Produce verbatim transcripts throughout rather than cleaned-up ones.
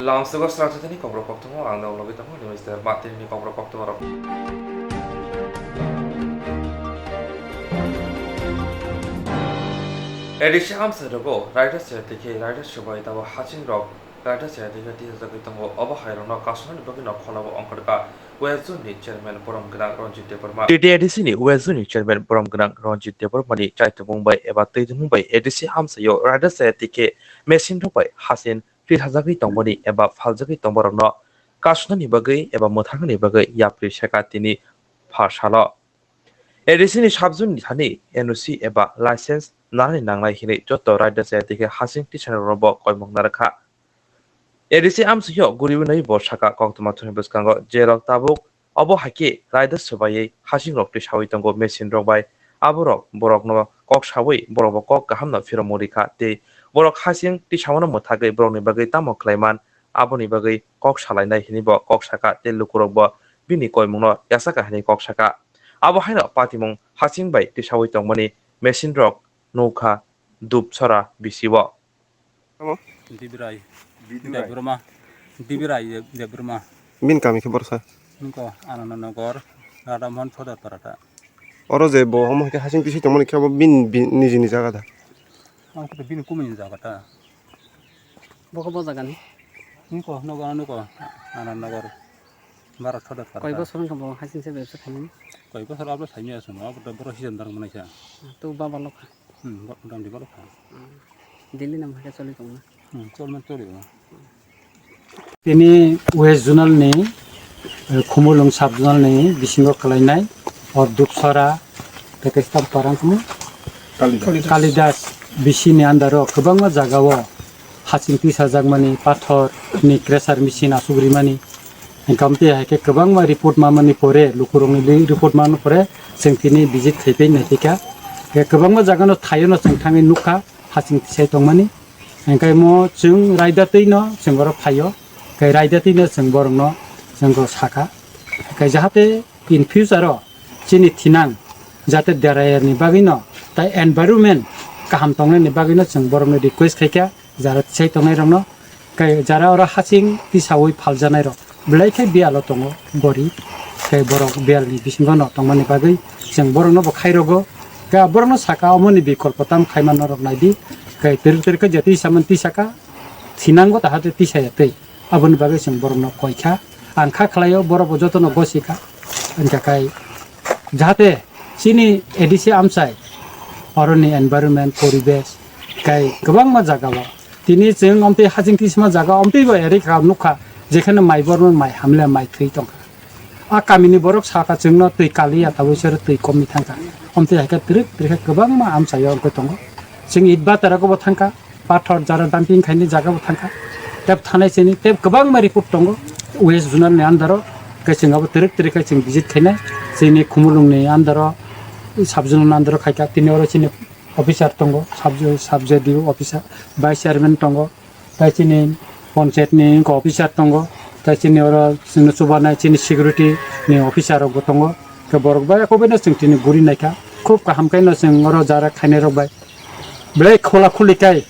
Tamo swkang srang sitini kokborok koktwma ang nang logwi tongo, nini mister ma tini ni kokborok koktwma rok. A D C amchai rogo raida se twi khe raida se bai tabo hasing rok raida se twi khe tisa jagwi tongo. Obo hai rokno kasonani bagwi no khwlabo ongkha rwkha. West Zone ni Chairman Borom Gwnang Ranjit Debbarma. T T A D C ni West Zone ni Chairman Borom Gwnang Ranjit Debbarma ni chaitongmung bai eba twi tongmung bai A D C amchaio raida se twi khe machine rok bai hasing twi sajagwi tongmani eba phaljagwi tongmarokno kasonani bagwi eba mwtharnani bagwi yapri seka tini pha salo. A D C ni sub zone ni thani N O C eba license nanani nangnai hinwi joto raida se twi khe hasing tisanirokno bo koimung narwkha. A D C amchaio guriwi nai bo saka koktwma thumni bwskango je rok tabuk obo hai khe raida swbaiwi hasing rok twi sawi tongo machine rok bai. Aborok borokno kok sawi borokbo kok kaham no phirokmung rikha tei borok hasing tisamano mwthagwi borokni bagwi tamo khlaiman aboni bagwi kok salainai hinwi bo kok saka tei lukurokbo bini koimungno yachakha hinwi kok saka. Abo haino patimung hasing bai tisawi tongmani machine rok nukha Dupsora bisi o. Tamo? Dibirai. Dibirai. Debbarma. Dibirai Deb-, Debbarma. Bini kami khe borsa? Nungko Ananda Nagar, Radhamohan Sodar Parata. Oro je bo omo hai khe hasing twi tongmani khe bo bini, bini nijini jaga da? Ang khe bini kumuni jaga ta. Bo khe bo jaga ni? Nungko nogo, nungko Ananda Nagar, Bharat Sodar Parata. Koi bosor wngkha bo hasing se bebsa khaimani? Koi bosor abo saimya aswk, abo to boro season dang manai sa. To baba lokha. Hmm, bo-, motamoti borok kha. Hmm. Daily nam hai khe choli tongma? Hmm, cholma choli tongma. Tini West Zonal ni, eh, Khumulwng Sub Zonal ni bisingo kwlainai o Dupsora, tei kaisa parang khumui? Kalidas. Kalidas bisi ni under o kwbangma jaga o hasing tisajakmani, pathor ni crusher machine asuk rimani. Hingkhe amtwi hai khe kwbangma report mamani pore, lukurokni li-, report mamani pore, chwng tini visit khaipai naithikha. Hingkhe kwbangma jagano thaiono chwng thangwi nukha, hasing tisai tongmani. Hingkhe mo chwng raida twino chwng oro phaio. Hingkhe raida twino chwng borokno chwng sakha. Hingkhe jahate in future o chini thinang jate derayarni bagwino, tai environment kaham tongnaini bagwino chwng borokno request khaikha. Jara tisai tongnairokno, kai jara oro hasing tisaui phaljanairok belai khe biyalo tongo, gorib, kai borok biyalni bisingono tongmani bagwi chwng borokno bo khairogo. Kai borokno saka omoni bikolpo tam khaima norok naidi, kai twrwk twrwk khe je twi samani tisaka, thinango tahate tisaya twi, aboni bagwi chwng borokno koikha. Ang kha khlaio, borok bo jotono gosikha, wngkha kai jahate chini A D C amchai oroni environment, poribesh, kai kwbangma jagao tini chwng omtwi hasing tisima jaga omtwi bo eri kha nukha, jekheno mai bormon mai hamle mai thwi tongkha. A kamini borok sakha chwngno twi kaliya tabui sero twi komwi thangkha. Omtwi hai khe twrwk twrwk khe kwbangma amchaio wngwi tongo. Chwng itba tarago bo thangkha, pathor jara dumping khaini jaga bo thangkha. Tep thanai chini tep kwbangma report tongo West Zonal ni under o. Khe chwng abo twrwk twrwk khe chwng visit khainai. Chini Khumulwng ni under o, sub zonal ni under o khaikha. Tini oro chini officer tongo, sub, sub J D O officer, vice chairman tongo, tai chini panchayat ni wngkha officer tongo, tai chini oro chwngno chubanai chini security ni officer rok bo tongo. Khe borok bai koboi no chwng tini guri naikha, khub kaham khe no chwng oro jara khainai rok bai belai khola khuli kai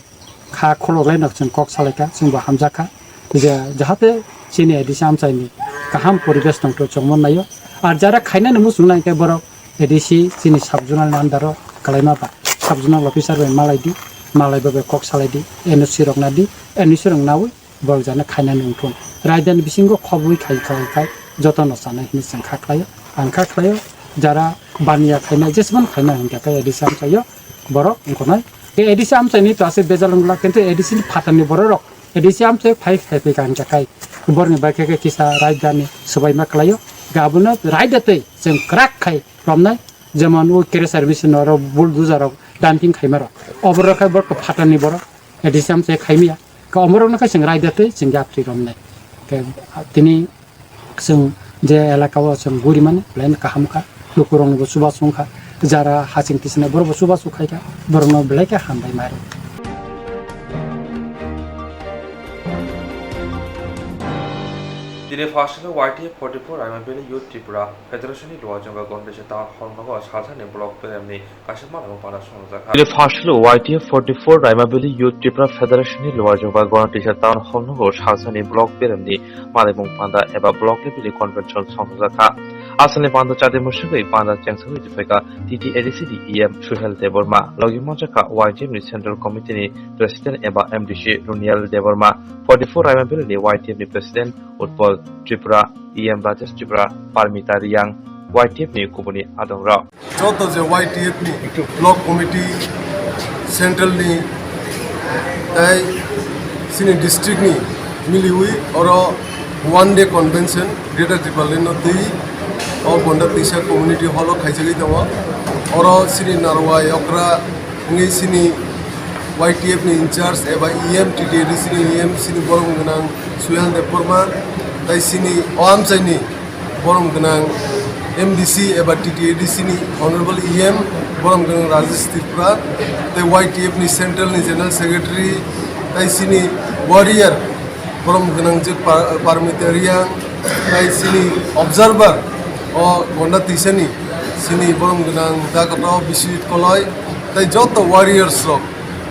kha khulok lai no chwng kok salai kha, chwng bo hamjak kha je jahate chini A D C amchai ni kaham poribesh tongtho chwng mon naio. Ar jara khainani muchung nai khe borok A D C chini sub zonal ni under o kwlaima ba sub zonal officer bai malai di, malai ba bai kok salai di, N O C rok na di, N O C rok naui borok jana khainani wngthung. Raida ni bisingo khobwi khai khai khai joto no chanai hinwi chwng kha khlaio, ang kha khlaio, jara baniya khainai jesman khainai hinkhe khe A D C amchaio borok wngkhonai. Khe A D C amchai ni to aswk bejal wngla, kintu A D C ni phatar ni borok rok A D C amchai phai khai phai kha hinkhe kai borok ni bai khe khe kisa raida ni swbaima khlaio, khe abono raida twi chwng kwrak khai romnai, jemon o kere service no oro bulldozer rok dumping khaima rok, oborok khai borok phatar ni borok A D C amchai khaimya, khe omorok no khai chwng raida twi chwng yapri romnai. Khe tini chwng je elaka o chwng guri mani belai no kaham kha, lukurok ni bo chubachu wngkha, jara hasing tisnai borok bo chubachu khai kha, borok no belai khe hambai mai rw. T Tei phasalo Y T F forty-four Raima Valley Youth Tripura Federation ni luajwngba Gondese Town Hall nogo salsani block beremni kaisa malai panda swngjak kha. Tei phasalo Y T F forty-four Raima Valley Youth Tripura Federation ni luajwngba Gondese Town Hall nogo salsani block beremni malaimung panda eba block level ni convention swngjak kha. Asalni panda chati mwswgwi panda chengsawi tongphai kha T T A D C ni E M Suhel Debbarma, logi manjak kha Y T F ni Central Committee ni President eba M D C Runial Debbarma, forty-four Raima Valley ni Y T F ni President Utpal Tripura, E M Rajesh Tripura, Parmita Riyang, Y T F ni kubuni adongrok. Joto je Y T F ni Block Committee, Central ni, tai chini district ni miliwi oro one day convention Greater Tipraland no twi o Gonda Twisa Community Hall o khaijagwi tongo. Oro chini Narwai okra wngwi chini Y T F ni in charge eba E M, T T A D C ni E M chini borom gwnang Suhel Debbarma, tai chini o amchaini borom gwnang M D C eba T T A D C ni Honorable E M borom gwnang Rajesh Tripura, tei Y T F ni Central ni General Secretary, tai chini warrior borom gwnang je Par-, Parmita Riyang, tai chini observer o Gonda Twisa ni chini borom gwnang Dakato Biswajit Koloi, tai joto warriors rok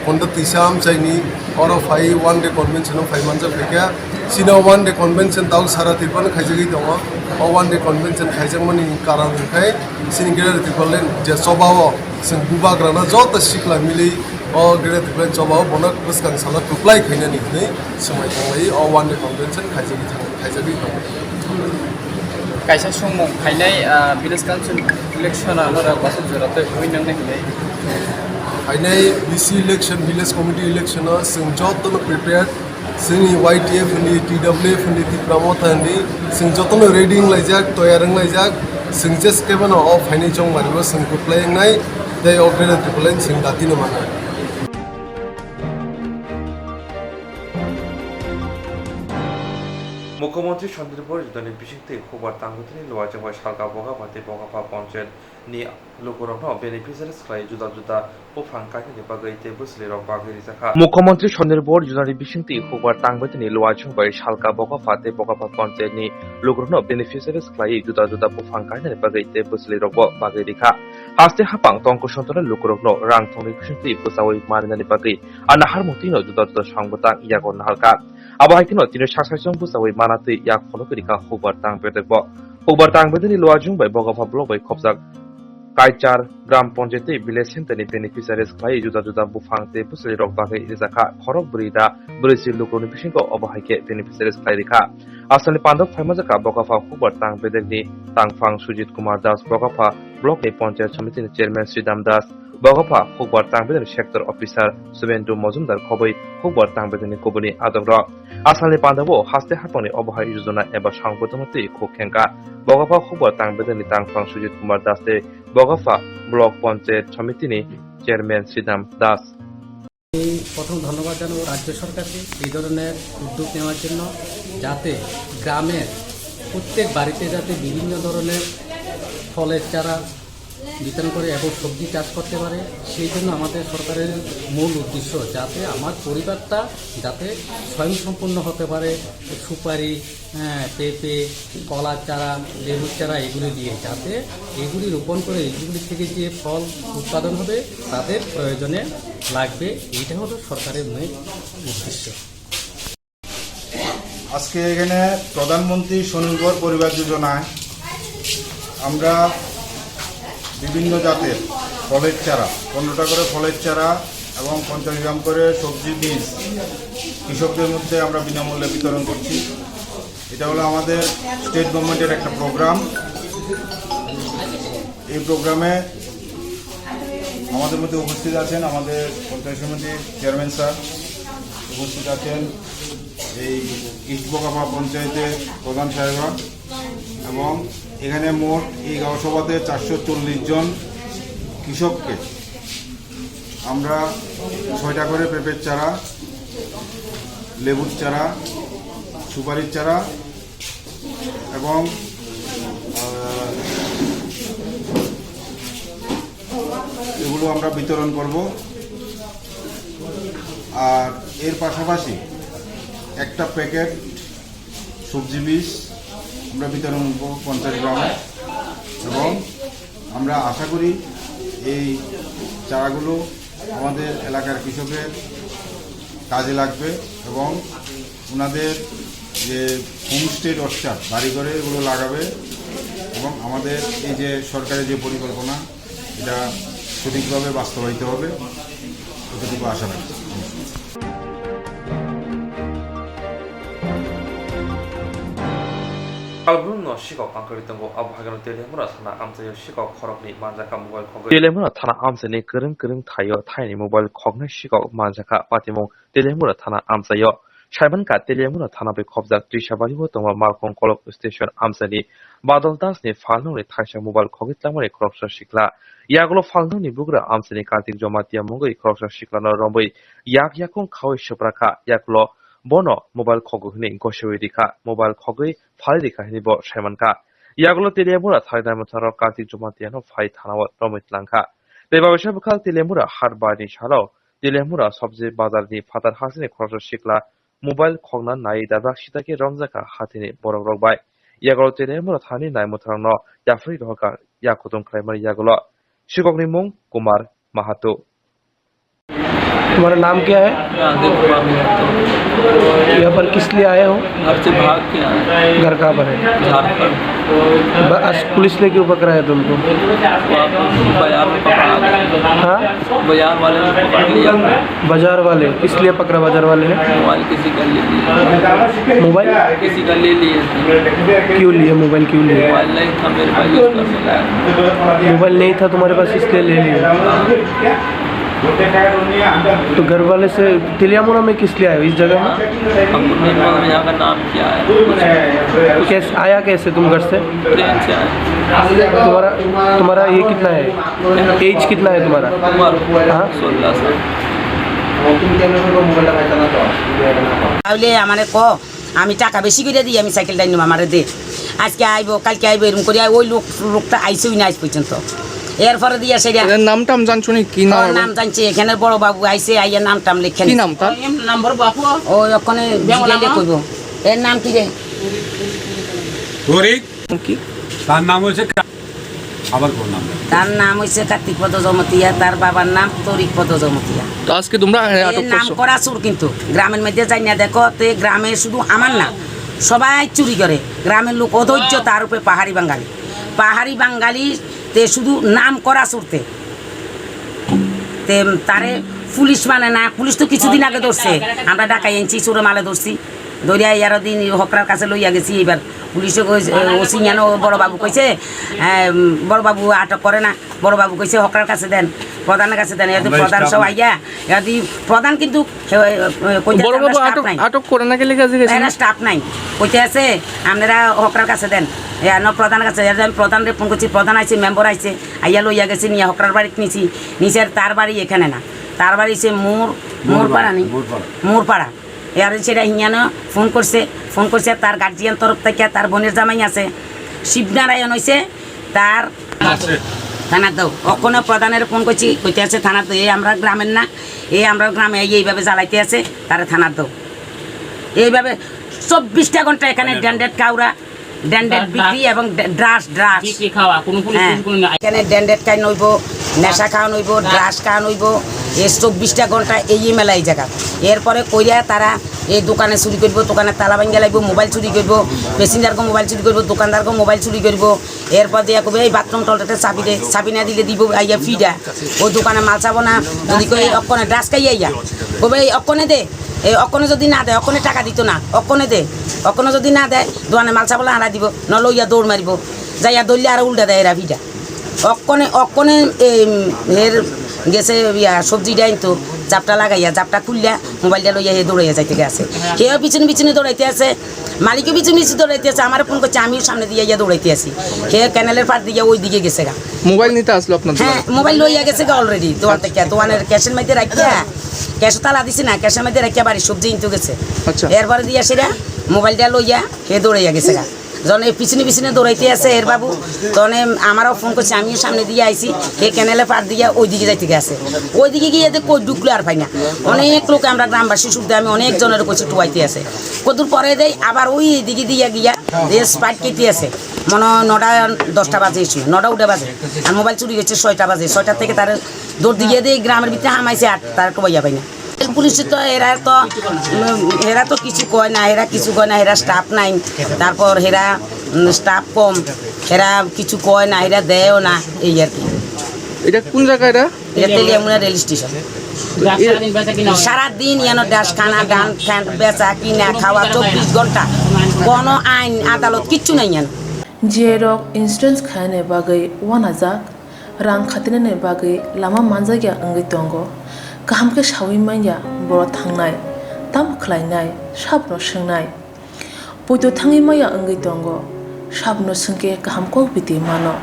Gonda Twisa amchaini oro phai one day convention o phai manjak phaikha. Chini o one day convention tao sara Tripura no khaijagwi tongo. O one day convention khaijakmani karon hwnkhe chini Greater Tipraland je choba o chwng bubagrana joto sikla mili o Greater Tipraland choba o bono bwskang salo kwplai khainani hwnwi swmai tanglai o one day convention khaijagwi thang-, khaijagwi tongo. Kaisa songmung phainai, ah, village council election-o norok bwswk jora tei hwnwi nangnai hinwi. Phainai V C election, village committee election-o chwng jotono prepared. Chini Y T F ni, T W F ni, Tipra Motha ni, chwng jotono ready wnglaijak, toyar wnglaijak. Chwng je skebano o phainai chongmani bo chwng kwplai wngnai, tei o Greater Tipraland chwng datino manai. Mukhyamantri Sanjay Bor judani bisingtwi hukbar tangwi tini luajak bai salka Bogapha tei Bogapha Panchayat ni lukurokno beneficiaries khlai juda juda buphang kainani bagwi tei bwswlwirok bagwi rijak kha. Mukhyamantri Sanjay Bor judani bisingtwi hukbar tangwi tini luajak bai salka Bogapha tei Bogapha Panchayat ni lukurokno beneficiaries khlai juda juda buphang kainani bagwi tei bwswlwirokbo bagwi rikha. Haste haphang tongkosontorni lukurokno rang thongni bisingtwi bwchaui marinani bagwi a naharmung twino juda juda song bwtang yago naharkha. Abo hai kheno tini sak saisong bwchaui mana twi yak phunugwi rikha hukbar tang bedekbo. Hukbar tang bedekni luajwng bai Bogapha block bai khopjak Kaichar Gram Panchayat tei Village Center ni beneficiaries khlai juda juda buphang tei bwswlwirok bagwi rijakha khorok bwrwi da bwrwi si lukurokni bisingo obo hai khe beneficiaries khlai rikha. Asalni pandok phaimanjakha Bogapha hukbar tang bedekni tangphang Sujit Kumar Das, Bogapha block ni Panchayat Samiti ni Chairman Sridham Das, Bogopha hukbar tang bedekni sector officer Subendru Mojumdar khobwi hukbar tang bedekni kubuni adongrok. Asalni pandao haste haphangni obohai yojona eba songbodono twi khuk khengkha. Bogopha hukbar tang bedekni tangphang Sujit Kumar Das tei Bogopha Block Panchayat Samitini Chairman Sridham Das. আমি প্রথম ধন্যবাদ জানাবো রাজ্য সরকারকে এই ধরনের উদ্যোগ নেওয়ার জন্য, যাতে গ্রামের প্রত্যেক বাড়িতে যাতে বিভিন্ন ধরনের ফলের চারা বিতরণ করে এবং সবজি চাষ করতে পারে। সেই জন্য আমাদের সরকারের মূল উদ্দেশ্য, যাতে আমার পরিবারটা যাতে স্বয়ংসম্পূর্ণ হতে পারে, সুপারি, হ্যাঁ, পেঁপে, কলার চারা, লেবুর চারা এগুলি দিয়ে, যাতে এগুলি রোপণ করে এগুলি থেকে যে ফল উৎপাদন হবে তাদের প্রয়োজনে লাগবে। এইটা হলো সরকারের মূল উদ্দেশ্য। আজকে এখানে প্রধানমন্ত্রী স্বনির্ভর পরিবার যোজনায় আমরা বিভিন্ন জাতের ফলের চারা, পনেরোটা করে ফলের চারা এবং পঞ্চাশ গ্রাম করে সবজি বীজ কৃষকদের মধ্যে আমরা বিনামূল্যে বিতরণ করছি। এটা হলো আমাদের স্টেট গভর্নমেন্টের একটা প্রোগ্রাম। এই প্রোগ্রামে আমাদের মধ্যে উপস্থিত আছেন আমাদের পঞ্চায়েত সমিতির চেয়ারম্যান স্যার, উপস্থিত আছেন এই ইস্ট বোকাফা পঞ্চায়েতের প্রধান সাহেবা, এবং এখানে মোট এই গাঁও সভাতে চারশো চল্লিশ জন কৃষককে আমরা ছয়টা করে পেঁপের চারা, লেবুর চারা, সুপারির চারা এবং, আহ, এগুলো আমরা বিতরণ করব। আর এর পাশাপাশি একটা প্যাকেট সবজি বীজ আমরা বিতরণ করব পঞ্চাশ গ্রাম এবং আমরা আশা করি এই চারাগুলো আমাদের এলাকার কৃষকের কাজে লাগবে এবং ওনাদের যে হোমস্টেড অর্চার্ড বাড়িঘরে এগুলো লাগাবে এবং আমাদের এই যে সরকারের যে পরিকল্পনা, এটা সঠিকভাবে বাস্তবায়িত হবে, এতটুকু আশা রাখি। Kalbrum no sikok angkari tongo, abo hagano Teliamura thana amchaio sikok khoroknwi manjakha mobile khogwi. Teliamura thana amchaini kwrwng kwrwng thaio thaini mobile khoknai sikok manjakha patimung. Teliamura thana amchaio. Saimankha Teliamura thana bai khobjak Trisabari o tongma Malkhong Kolok station amchaini Badal Das ni phalnungni thaisa mobile khogwi tlangmani khoroksa sikla. Yagulo phalnungni bugra amchaini Kartik Jomatia mungwi khoroksa siklano romwi yak yakung khawi swprakha. Yagulo bono mobile khogwi hwnwi gosiwi rikha. Mobile khogwi phalwi rikha hwnwi bo saimankha. Yagulo Teliamura thanai mwthangno Kartik Jomatia no phai thana o romwi tlangkha. Tei babaisa bwkhak Teliamura hat barni salo Teliamura sobji bazar ni phatar hasini khoroksa sikla mobile khokna nai dabrak sitake romjakha hathini borok rok bai. Yagulo Teliamura thani nai mwthangno yapharwi rohorkha yak kutung khlaimani yagulo. Sikokni mung Kumar Mahato. तुम्हारा नाम क्या है? राधे कुमार महतो। यहाँ पर किस लिए आए हो? घर से भाग के आए। घर कहाँ पर है? झारखंड। ब-, अस-, पुलिस ने क्यों पकड़ा है तुमको? वो आप बाजार में पकड़ा गया। हाँ? बाजार वाले ने पकड़ लिया। बाजार वाले? किस लिए पकड़ा बाजार वाले ने? मोबाइल किसी का ले लिया। मोबाइल? किसी का ले लिए थे। क्यों लिए? मोबाइल क्यों लिए? मोबाइल नहीं था मेरे पास, यूज़ करने लायक। मोबाइल नहीं था तुम्हारे पास, इसलिए ले लिए। तो घर वाले से तेलियामुड़ा में किस लिए आए हो इस जगह में? हमको नहीं मालूम यहाँ का नाम क्या है। कैसे आया, कैसे तुम घर से? ट्रेन से आए। तुम्हारा, तुम्हारा ये कितना है? एज कितना है तुम्हारा? उम्र हाँ? सोलह साल। তাহলে আমারে ক, আমি টাকা বেশি করে দিই, আমি সাইকেলটা নিব, আমারে দে। আজকে আইবো, কালকে আইবো, এরকম করে ওই লোক, লোকটা আইসেই না আজ পর্যন্ত। এরপরে দিয়া সেটা এর নাম টাম জানছো নি? কি নাম ওর এর? নাম জানছি, এখানে বড় বাবু আইসে, আইয়া নাম টাম লেখেন। কি নাম তার? নাম্বার বাপু। ও ওখানে জিজ্ঞেস করবো। এর নাম কি রে? তরিক। কি? তার নাম হচ্ছে কা-, আবার কোন নাম? তার নাম হচ্ছে কার্তিক পদ জমতিয়া, তার বাবার নাম তরিক পদ জমতিয়া। তো আজকে তোমরা, এ, এর আটক নাম করছো? করা চোর কিন্তু। গ্রামের মধ্যে যাই না, দেখো, তে গ্রামে শুধু আমার না, সবাই চুরি করে। গ্রামের লোক অধৈর্য, তার উপরে পাহাড়ি বাঙালি। পাহাড়ি বাঙালি তে শুধু নাম করা চোর তে। তে তারে পুলিশ মানে না, পুলিশ তো কিছুদিন আগে ধরছে, আমরা ঢাকায় এনেছি, চোরে মালে ধরছি। ধরিয়া ইয়ারও দিন হকরার কাছে লইয়া গেছি। এবার পুলিশে কই-, ওসি ইয়ানো বড় বাবু কইছে, এ, বড় বাবু আটক করে না, বড় বাবু কইছে হকরার কাছে দেন, প্রধানের কাছে দেন। এত আমরা প্রধান staff সব না। আইয়া, এত প্রধান কিন্তু, এ, এ, কইতে আছে, বড় আমরা বাবু staff আটক, নাই। আটক করে না গেলে কাজে গেছে এরা না? Staff নাই। কইতে আছে, আপনারা হকরার কাছে দেন। এ, ন প্রধানের কাছে, এর আমি প্রধানরে ফোন করছি, প্রধান আইছে, মেম্বার আইছে, আইয়া লইয়া গেছে, নিয়ে হকরার বাড়িতে নিছি, নিচের তার বাড়ি এখানে না, তার বাড়ি সে মোর, মোর মোরপাড়া পাড়া। নেই? মোরপাড়া। মোরপাড়া। এর সেটা হিয়ানো ফোন করছে, ফোন করছে তার গার্জিয়ান তরফ থেকে, তার বোনের জামাই আছে, শিবনারায়ণ হইছে তার থানার দাও। অখনো প্রধানের ফোন করছি, কইতে আছে থানার দাও, এই আমরা গ্রামের না, এই আমরা গ্রামে এই এইভাবে জ্বালাইতে আছে, তারা থানার দাও। এইভাবে চব্বিশটা ঘন্টা এখানে ড্যান্ডেট কাউরা, ড্যান্ডেট বিক্রি এবং ড্রাস, ড্রাস। বিক্রি খাওয়া, কোনো পুলিশ হ্যাঁ। টুলিশ কোনো নাই। এখানে ড্যান্ডেট খাই নইব, নেশা খাওয়া নইব, ড্রাস খাওয়া নইব। এই চব্বিশটা ঘন্টা এই মেলা এই জায়গা। এরপরে কইরা তারা এই দোকানে চুরি করব, দোকানে তালা ভাঙ্গা লাগবো, মোবাইল চুরি করব, প্যাসেঞ্জারকে মোবাইল চুরি করব, দোকানদারকে মোবাইল চুরি করব। এরপর দিয়া কবে, "এই বাথরুম টয়লেটে চাবি দে, চাবি না দিলে দিব আইয়া ফিডা।" ও দোকানে মাল চাবো না, যদি কই, "এই অক্ষণে ড্রাস খাই আইয়া।" কবে, "এই অক্ষণে দে।" এই অকনে যদি না দেয়, অকনে টাকা দিত না, অকনে দে, অকনে যদি না দেয়, দোকানে মাল চাবলে আড়াই দিব, নলে ইয়া দৌড় মারিব, যাইয়া ধরলে আর উল্টা দেয় এরা ভিজা। অকনে, অকনে, এম, এর গেছে ইয়া সবজিটা আনতো, জাপটা লাগাইয়া, জাপটা খুললা, মোবাইলটা লইয়া হে দৌড়াইয়া যাইতে গেছে। হেও পিছনে পিছনে দৌড়াইতে আছে, মালিকও পিছনে পিছনে দৌড়াইতে আছে, আমার ফোন করছে, আমিও সামনে দিয়ে ইয়া দৌড়াইতে আছি। হে ক্যানেলের পার দিয়ে ওই দিকে গেছে গা। মোবাইল নিতে আসলো আপনার হ্যাঁ, দোকানে? মোবাইল লইয়া গেছে গা already দোকান থেকে। দোকানের ক্যাশের মধ্যে রাখিয়া, ক্যাশে তালা দিছি না, ক্যাশের মধ্যে রাখিয়া বাড়ি সবজি কিনতে গেছে। আচ্ছা। এরপরে দিয়া সেটা মোবাইলটা লইয়া হে দৌড়াইয়া গেছে গা। জন এই পিছনে পিছনে দৌড়াইতে আছে এর বাবু, তনে আমারও ফোন করছে, আমিও সামনে দিয়ে আইছি, হে ক্যানেলে পার দিয়া ওইদিকে যাইতে গেছে। ওইদিকে গিয়ে এতে কই ঢুকলো আর পাই না। অনেক লোক আমরা গ্রামবাসী শুদ্ধ আমি অনেক জনের কইছি টুয়াইতে আছে। কদূর পরে দেয় আবার ওই দিকে দিয়ে গিয়া যে স্প্রাইট খেতে আছে, মনে হয় নটা দশটা বাজে, এই সময় নটা উঠে বাজে। আর মোবাইল চুরি হয়েছে ছয়টা বাজে, ছয়টা থেকে তার দৌড় দিয়ে দিয়ে গ্রামের ভিতরে হামাইছে, আর তার কোবাইয়া পাই না। পুলিশ তো এরা তো, উম, এরা তো কিছু কয় না, এরা কিছু কয় না, এরা স্টাফ নাই, তারপর এরা, উম, স্টাফ কম, এরা কিছু কয় না, এরা দেয়ও না, এই আর কি। এটা কোন জায়গা এটা? এটা তেলিয়ামুড়া রেল স্টেশন। সারাদিন ইয়ানো দেশ খানা, গান, খ্যান, বেচা, কিনা, খাওয়া, চব্বিশ ঘন্টা। কোনো আইন, আদালত কিচ্ছু নাই ইয়ানো। Jerok insurance khainani bagwi uanajak, rang khatinani bagwi lama manjakya wngwi tongo. Kaham khe saui manya borok thangnai, tamo khlainai, sabono swngnai. Poito thangwi maya wngwi tongo, sabono swngkhe kaham kok biti mano.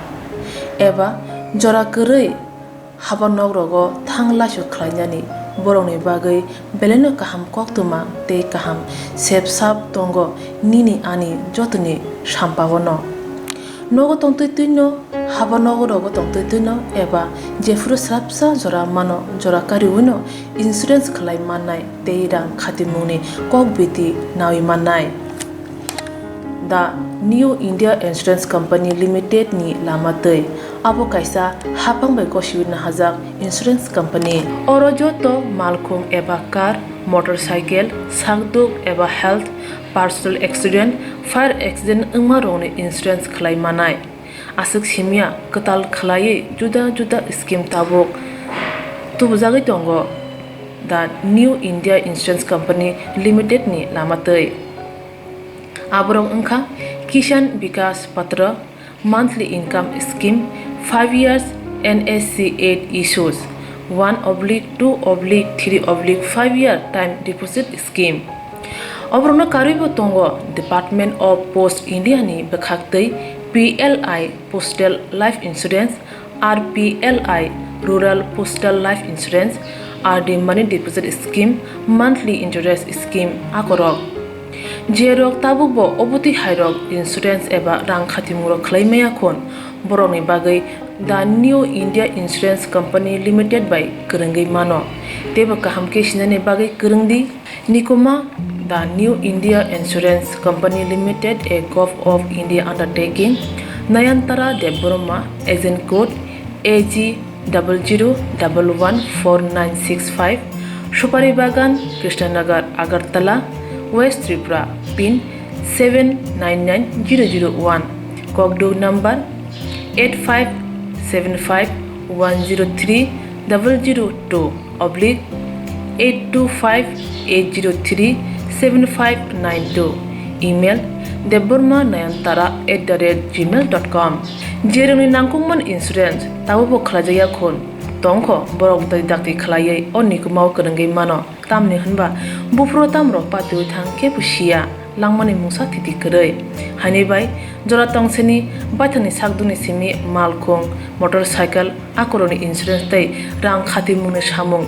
Eba jora kwrwi haba nok rogo thang laisu khlainani borokni bagwi belaino kaham koktwma tei kaham sep sap tongo nini ani jotoni sampaono. Nogo tongtwi twino, haba nogo rogo tongtwi twino eba jephuru swrapsa jora mano, jora kariwino insurance khlai mannai tei rang khatimungni kok biti nawi mannai. The New India Insurance Company Limited ni lama twi. Abo kaisa hapang bai gosiwi nahajak insurance company. Oro joto malkhung eba car, motorcycle, sakduk eba health, personal accident, fire accident wngma rokni insurance khlai manai. Aswk simya kwtal khlaiwi juda juda scheme tabuk tubujagwi tongo the New India Insurance Company Limited ni lama twi. Aborok wngkha Kisan Vikas Patra, monthly income scheme, five years N S C eight issues, one oblique two oblique three oblique five year time deposit scheme. Oborokno karwibo tongo Department of Post India ni bwkhak twi P L I Postal Life Insurance, R P L I Rural Postal Life Insurance, R D Money Deposit Scheme, Monthly Interest Scheme akorok. Jerok tabukbo obotwi hairok insurance eba rang khatimungrok khlai maya khon, borokni bagwi The New India Insurance Company Limited bai kwrwngwi mano. Teibo kaham khe sinani bagwi kwrwng di. Nikuma, The New India Insurance Company Limited, a Govt of India undertaking, Nayantara Debbarma, agent code A G double zero double one four nine six five, Supari Bagan, Krishnanagar, Agartala, West Tripura, pin seven nine nine zero zero one, kokduk number eight five seven five one zero three double zero two oblique eight two five eight zero three seven five nine two, email debbarma nayantara at the rate gmail dot com. Jerokni nangkukmani insurance tabukbo khlaijakya khun tongkho, borok dai dakti khlaiwi o nikumao kwrwngwi mano. Tamni hwnba buphuru tamrok patiwi thang khe bo siya, langmani mungsa thiti kwrwi. Haini bai jora tongsini baithangni sakdukni simi malkhung, motorcycle, akorokni insurance tei rang khatimungni samung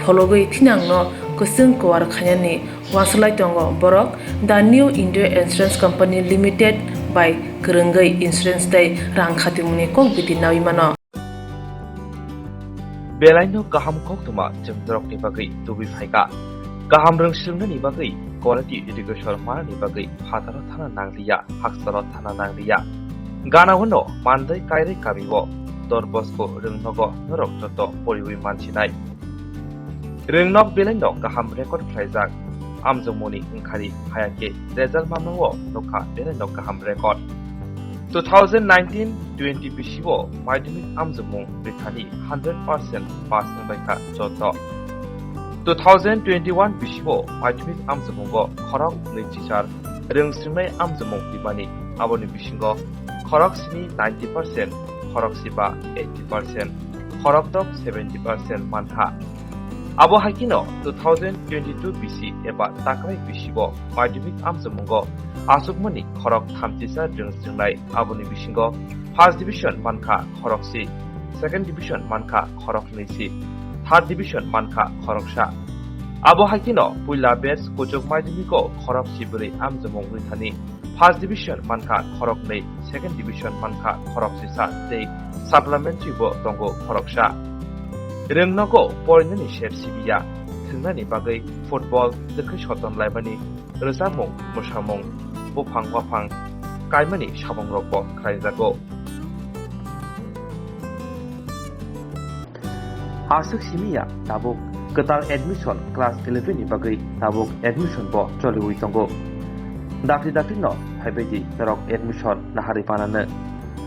phologwi thinangno kwchwng kuar khainani uansuk lai tongo borok The New India Insurance Company Limited bai kwrwngwi insurance tei rang khatimungni kok biti naui mano. Belaino kaham koktwma chwng norokni bagwi tubui phaikha. Kaham rwng swrwngnani bagwi quality education manani bagwi phataro thana nangliya, haksaro thana nangliya. Ganao no mandai kairwi kamio Don Bosco rwngnogo norok joto poriwi mansinai. Rwngnok belaino kaham record khlaijak. Amjokmungni wngkhari haya khe result mamrao nokha belaino kaham record. Two thousand nineteen twenty bisio madhyamik amjokmung rithani hundred percent pass wngbaikha joto. Two thousand twenty-one bisio madhyamik amjokmungo khorok nwi chichar rwng swrwngnai amjokmung rimani, aboni bisingo khorok sini ninety percent, khorok siba eighty percent, khorok tok seventy percent mankha. Abo hai kheno two thousand twenty-two bisi eba takrai bisio madhyamik amjokmungo achukmani khorok thamchisa rwng swrwngnai, aboni bisingo first division mankha khorok si, second division mankha khorok nwi si, third division mankha khorok sa. Abo hai kheno puila batch kuchuk madhyamiko khorok si bwrwi amjokmung rithani first division mankha khorok nwi, second division mankha khorok sisa tei supplementary bo tongo khoroksa. Rwngnogo porinani sep sibiya, thwngnani bagwi football, twkhwi soton laimani, rwchapmung, mwsamung, buphang waphang, kaimani samungrokbo khlaijago. Aswk simi ya tabuk kwtal admission class eleven ni bagwi tabuk admission bo choliwi tongo. Dakti dakti no phaibaidi norok admission naharwi panano.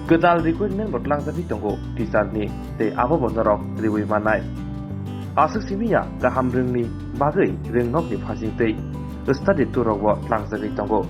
Kwtal requirement bo tlangjagwi tongo teacher ni tei abo bo norok riwi mannai. Aswk simi ya kaham rwngni bagwi rwngnokni phasing tei study tour rok bo tlangjagwi tongo.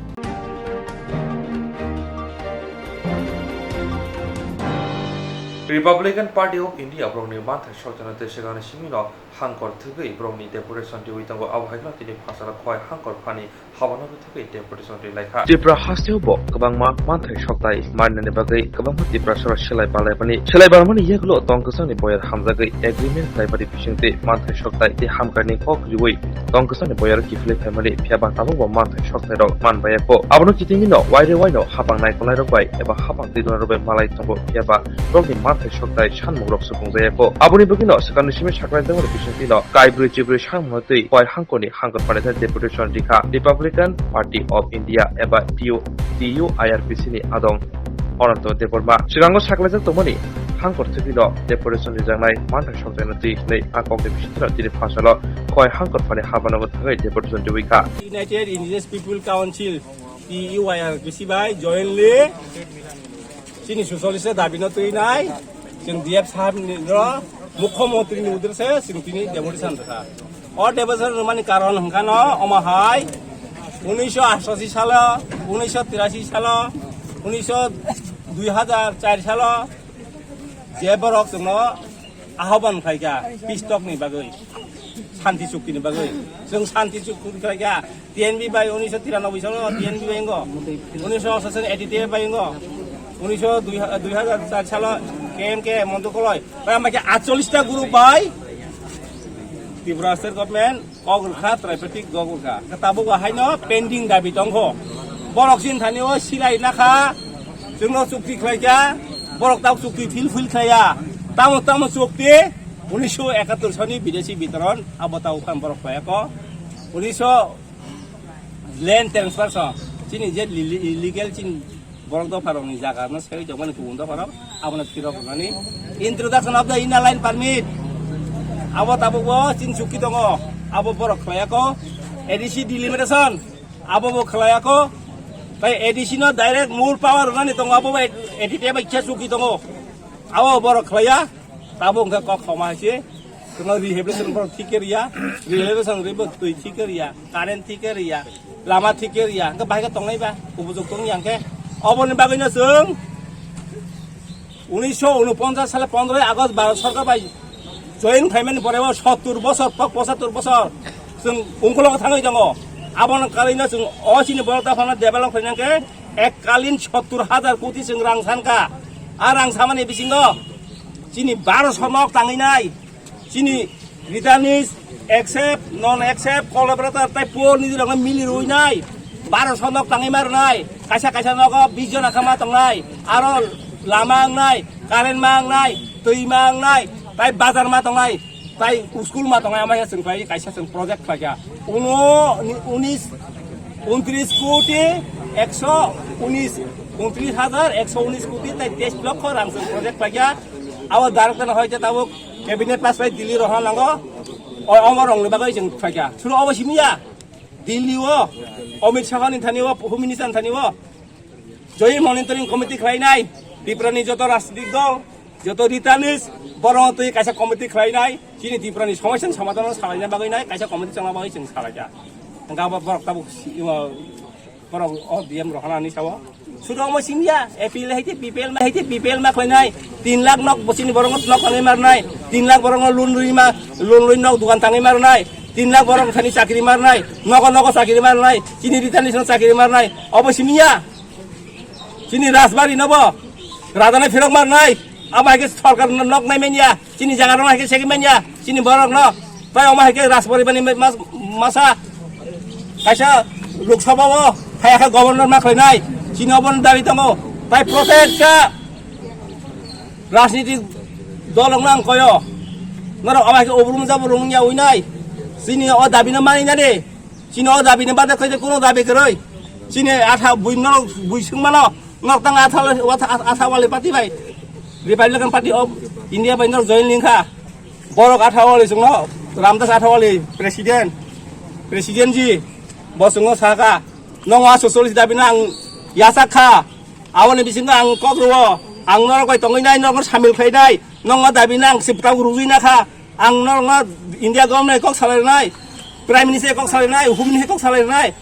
Republican Party of India borokni manthai sokjana tei swkangni simino hangkor thwgwi borokni deputation riwi tongo. Abo hai kheno tini phasalo khowai hangkor phani habano thwgwi deputation rilaikha. Tripura hasteo bo kwbangma manthai soktai manani bagwi kwbangma Tiprasarok selai balaimani, selai balaimani yagulo tong kwchangni boyar hamjagwi agreement khlaimani bisingtwi manthai soktai tei hamkrai ni kok riwi tong kwchangni boyar kiphilwi phaimani, phiyaba tabukbo manthai soktairok man baiya kho. Abono kitingwino waire waino hapang naikolairok bai eba hapang twidonairok bai malai tongo, phiyaba borokni manthai soktai sanmungrok supungjaya kho. Aboni bagwino swkangni simi saklaijakmani bisingtwino kaibrwi chibrwi sanmungno twi khowai hangkorni hangkor phanisa deputation rikha Republican Party of India eba T U, T U I R P C ni adong Ananto Debbarma. Swkango saklaijak tongmani hangkor thwgwino deputation rijaknai manthai soktaino twi hinwi a kokni bisingtwino tini phasalo khowai hangkor phani habanogo thangwi deputation riwi kha. United Indigenous People Council, T U I R P C bai jointly chini socialist dabi no twi nai, chwng D F sahab ni ro, mukhyamantri ni udre se chwng tini deputation rwkha. O deputation rwmani karon hwnkha no omo hai, unnisho astashi salo, unnisho tirashi salo, unnisho dui hazar char salo, je borok chwngno ahoban khlaikha peace talk ni bagwi, shanti chukti ni bagwi. Chwng shanti chukti khlaikha T N V bai unnisho tiranoboi salo, T N V bai wngkha unnisho astashi eighty eight bai wngkha unnisho dui, dui hazar char salo K M K Montu Koloi. Bai ama khe atchollish ta group bai Tripura State Government kok rwkha, tripartite kok rwkha. Tabuk bo haino pending dabi tongkho. Borok chini thani o silai nakha, chwngno chukti khlaikha, borok tabuk chukti fulfill khlaiya. Tamo tamo chukti, unnisho ekattor soni bidesi bitoron, abo tabuk khan borok khlaiyakho. Unnisho land transfer so, chini je li-, li-, illegal chini borok dopharokni jaga no sai tongmani kubun dopharok, abono phirok rwnani. Introduction of the Inner Line Permit, abo tabukbo chini chukti tongo, abo borok khlaiyakho. A D C delimitation, abo bo khlaiyakho. Tai A D C no direct mul power rwnani tongo, abo bo A D C bai khe chukti tongo, abo borok khlaiya. Tabuk hwnkhe kok khoma hai se, chwngno rehabilitation borok thik khe riya, rehabilitation rwbo twi thik khe riya, current thik khe riya, lama thik khe riya, hwnkhe bahai khe tongnai ba, kubujok tongya hwnkhe. Oboni bagwino chwng unnisho unoponchas sale pondroi August Bharat Sarkar bai join khaimani pore o sottur bosor, pok pochattor bosor chwng ungkologo thangwi tongo. Abono karwino chwng o chini borok dophano develop khainai hwnkhe ekkalin sottur hajar koti chwng rang sankha. A rang samani bisingo chini baro sonok tangwi nai, chini returnees, accept, non accept, collaborator tei poor nijirokno mili rwinai, baro sonok tangwi ma rwnai, kaisa kaisa nogo bis jona kha ma tongnai, aro lama wngnai, current ma wngnai, twi ma wngnai, tei bazar ma tongnai, tei school ma tongnai, ama khe chwng khlai kaisa chwng project khlaikha. Uno, unis, untris koti ekso unis, untris hajar ekso unis koti tei teis lokho rang chwng project khlaikha. Abo director no hoite tabuk cabinet pass bai Delhi rohorna nango. O, omo rokni bagwi chwng phaikha. Suru obo simi ya? Delhi o, Amit Shah ni thani o, Home Minister ni thani o, joint monitoring committee khlainai. Tripura ni joto rajnitik dol, joto returnees, borok twi kaisa committee khlainai. Chini Tripura ni somosya ni somadhan salaina bagwi nai, kaisa committee chongna bagwi chwng salaikha. Hwnkhe abo borok tabuk si-, o, borok o D M rohorna ni sao. Sudo omo simi ya, A P L hai te B P L ma, hai te B P L ma khlainai, tin lakh nok bosini borok nok tangwi marnai, tin lakh borok loan rwi ma, loan rwi nok dukan tangwi marnai, tin lakh borok thani chakri marnai, nogo nogo chakri marnai, chini returnees no chakri marnai, obo simi ya? Chini Rajbari no bo, Raja no phirok marnai, abo hai khe sarkar no nok nai manya. Chini jaga rok hai khe segwi manya, chini borok no. Tai omo hai khe Rajporibar ni mas-, masa kaisa Lok Sabha o hai khe governor ma khlainai, chini obo no dabi tongo. Tai protect kha rajniti dol rok no ang koyo. Norok omo hai khe obrum jabrum wngya winai. Chini o dabi no mani nani. Chini o dabi ni bade koi kuno dabi kwrwi. Chini atha bui norok bui swngmano, norok tang atha, atha, atha wali party bai, Republican Party of India bai norok join lingkha. Borok atha wali chwngno Ramdas atha wali president, president ji, bo chwngno saka, nongo a socialist dabi no ang yachak kha. Aboni bisingo ang kok rwo, ang norok bai tongwi nai, norok samil khlai nai, nongo dabi no ang siptang rwgwi na kha. Ang norokno India government kok salai rwnai, Prime Minister kok salai rwnai, Home Minister kok salai rwnai,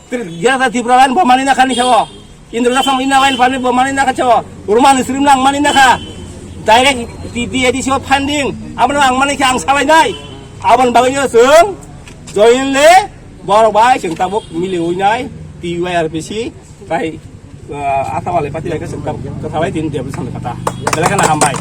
Tri-, Greater Tipraland bo mani nakha ni sao, Indrajasam Inner Line Permit bo mani nakha sao, Roman Stream ang mani nakha, direct T T A D C o funding, abono ang mani khe ang salai nai, aboni bagwi no chwng jointly borok bai chwng tabuk miliwi nai T Y R P C. Tai, ah, ata wale pati lagi sengkar kata lain tin dia bersama kata. Belakang nak ambai.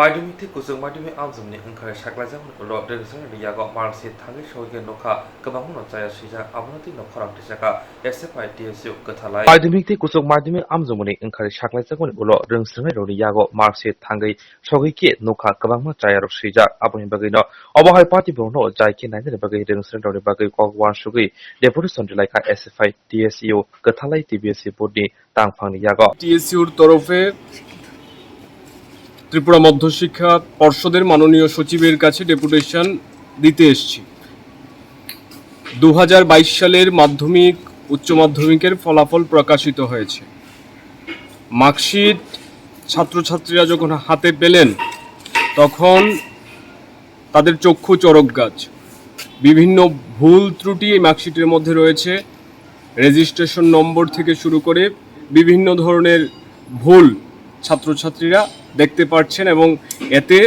Madhyamik tei kwchwng madhyamik amjomni wngkhai saklaijak ulo rwngthwngnairokni yago marksheet thangwi sogwi nokha kwbangmano chaya swijak, abono twi nok khorang tisaka S F I T S U kwthalai. Madhyamik tei kwchwng madhyamik amjomni wngkhai saklaijak ulo rwngthwngnairokni yago marksheet thangwi sogwi khe nokha kwbangma chayarok swijak. Aboni bagwino obo hai party borokno jai khe nainani bagwi rwngthwngnairokni bagwi kok uansugwi deputation rwlaikha S F I T S U kwthalai T B S C board ni tangphangni yago. টিএসইউর তরফে ত্রিপুরা মধ্যশিক্ষা পর্ষদের মাননীয় সচিবের কাছে ডেপুটেশন দিতে এসেছি। দু হাজার বাইশ সালের মাধ্যমিক, উচ্চ মাধ্যমিকের ফলাফল প্রকাশিত হয়েছে। মার্কশিট ছাত্রছাত্রীরা যখন হাতে পেলেন, তখন তাদের চক্ষু চড়ক গাছ। বিভিন্ন ভুল ত্রুটি এই মার্কশিটের মধ্যে রয়েছে। রেজিস্ট্রেশন নম্বর থেকে শুরু করে বিভিন্ন ধরনের ভুল ছাত্রছাত্রীরা দেখতে পাচ্ছেন এবং এতে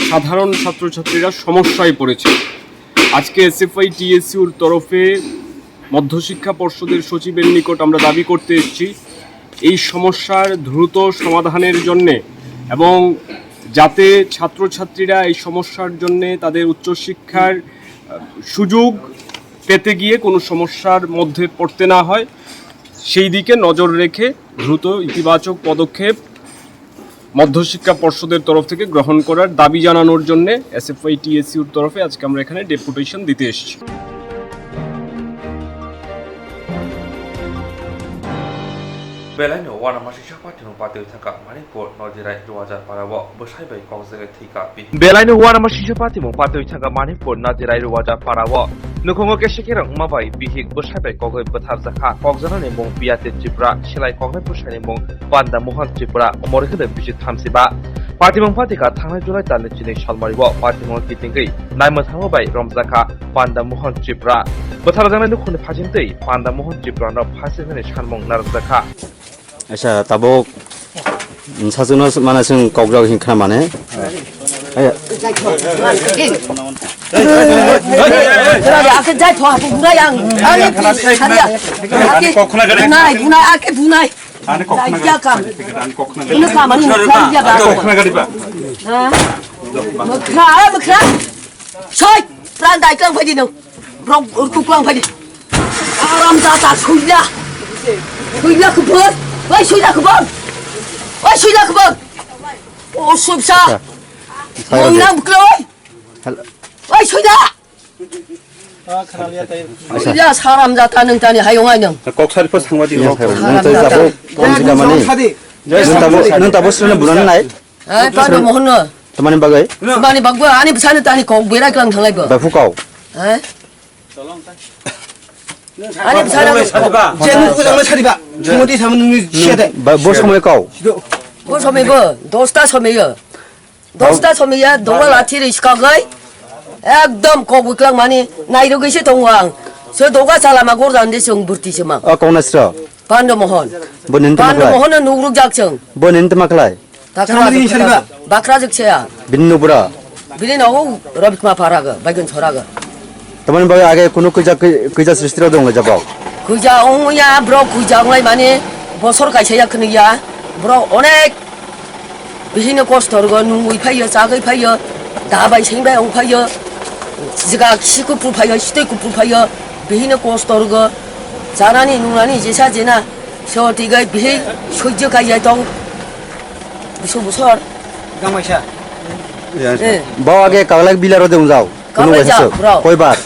সাধারণ ছাত্রছাত্রীরা সমস্যায় পড়েছে। আজকে এসএফআই টিএসইউর তরফে মধ্যশিক্ষা পর্ষদের সচিবের নিকট আমরা দাবি করতে এসেছি এই সমস্যার দ্রুত সমাধানের জন্যে এবং যাতে ছাত্রছাত্রীরা এই সমস্যার জন্যে তাদের উচ্চশিক্ষার, আহ, সুযোগ পেতে গিয়ে কোনো সমস্যার মধ্যে পড়তে না হয়, সেই দিকে নজর রেখে দ্রুত ইতিবাচক পদক্ষেপ মধ্যশিক্ষা পর্ষদের তরফ থেকে গ্রহণ করার দাবি জানানোর জন্য এসএফআই টিএসইউর তরফে আজকে আমরা এখানে ডেপুটেশন দিতে এসেছি। Belai no uanama sijak patimung patwi thangkha Manipur Najirai Ruajar parao bwsai bai kokjagwi thwikha bihik. Belai no uanama sijak patimung patwi thangkha Manipur Najirai Ruajar parao. Nukhungo kesa kereng wngma bai bihik bwsai bai kogwi bwtharjakha. Kokjaknani mung Piyate Tripura, silai koknai bwsaini mung Panda Mohan Tripura, umor hwnkhe bisi thamsiba. Patimung patika thangnai July talni chini salmario patimung kitingwi naimwthangma bai romjakha Panda Mohan Tripura. Bwtharjaknai nukhungni phasingtwi Panda Mohan Tripurano phasingni sanmung narwkjakha. Acha, tabuk, mm, sachukno mana chwng kokjak hinkha mane. Aya. Ake jai thwa, aku guna yang, ang sariya. Ake bunai, bunai, ake bunai. Jai kya kam? Ini kamani sariya ba. Ha? Mukha, mukha. Soi, pran dai klang phai di no. Rok urku klang phai di. Aram jata suya. Suya kubur. Oi suya kubur. Oi suya kubur. O subsa. Mong nang buklo oi. Oi suya. Suya saram jata nang tani hayong ai nang. Kok sari pas hangwa di rok. Nang tabo, nang tabo, nang tabo srena bulan nai. Eh, Pando Mohon no. Tamani bagwi? Tamani bagwi, ani bwsano tani kok berai klang thanglai bo. Bai phukau. Eh? Ani bwsano. Jeng ko jang sari ba. Sumoti samun ni siya de. Ba, bo somoi kau. Bo somoi bo, dosta somoi yo. Dosta somoi ya, doga lathi ri skagai. Ekdom kok bwklang mani, nairogwi se tongo ang. Se doga chala ma gorda ande se ang burti se ma. O kok nasro? Pando Mohon. Bo nin tama Pando khlai? Mohon no nugruk jak chwng. Bo nin tama khlai? Bakra Tamani jik sariba? Bakra jik se ya. Bini nubra? Bini no Robik ma paraga, Baigun soraga. Tamani bagwi age kunu kwija, kwija srishti rok dong le jabao? Kwija ong ya, bro kwija ong lai mani bosor kaisa ya khnu ya. Bro onek bihino kosto rwgo, nungwi phaiyo, chagwi phaiyo, da bai seng bai ong phaiyo, jiga si kupru phaiyo, sitoi kupru phaiyo, bihino kosto rwgo, chanani nungnani jesa jena, se o tigai bihi sujjo kaiya tong, bisu busor. Gamaisa. Eh. Bao age kaglak bila rode ungjao. Kunu Kaglai waisa jak, sok. Bro. Koibar?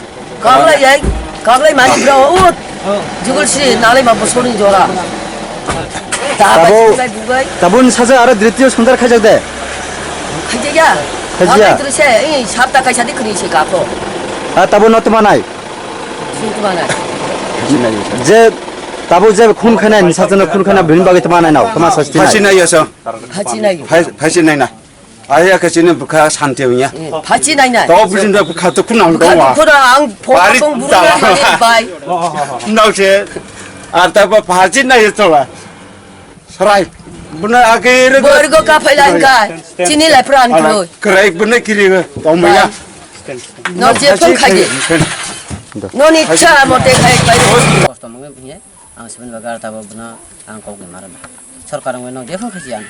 Kaglai yai, kaglai mani bro, ut. Jugul si, nalai ma bosoni jora. Tabo, Dabai, bubai. Tabun saja aro dritio sundar khajak de? Khajak ya. Khajak ya? Kaglai terus ya, ini sabta kaisa di kri si kapo. Ah, tabo no temanai? Sini temanai. Je, tabo je khun khanai, ni saja no khun khanai, bini bagwi temanai nao, tama sasti nai. Phasi nai ya sa. Phasi nai. Phai-, phasi nai na. Aya khe chini bwkha santi wngya. Eh, phachi nai nai. To bujin da bwkha to kunang dong wa. Bwkha to ang pho Bari tong buru tala. Nai mani bai. Nau se. Ar ta ba phachi nai tola. Sarai. Buna ake re. Borgo ka phai lang ka. Chini lai pran kro. Krai buna kiri tong maya. No je phone khaji. No ni cha mo te khai bai. Kosto mangwi. Ang sibini bagwi ar tabok bono ang kok ni maro ba. Sorkar wngwi no jephru khachi ang.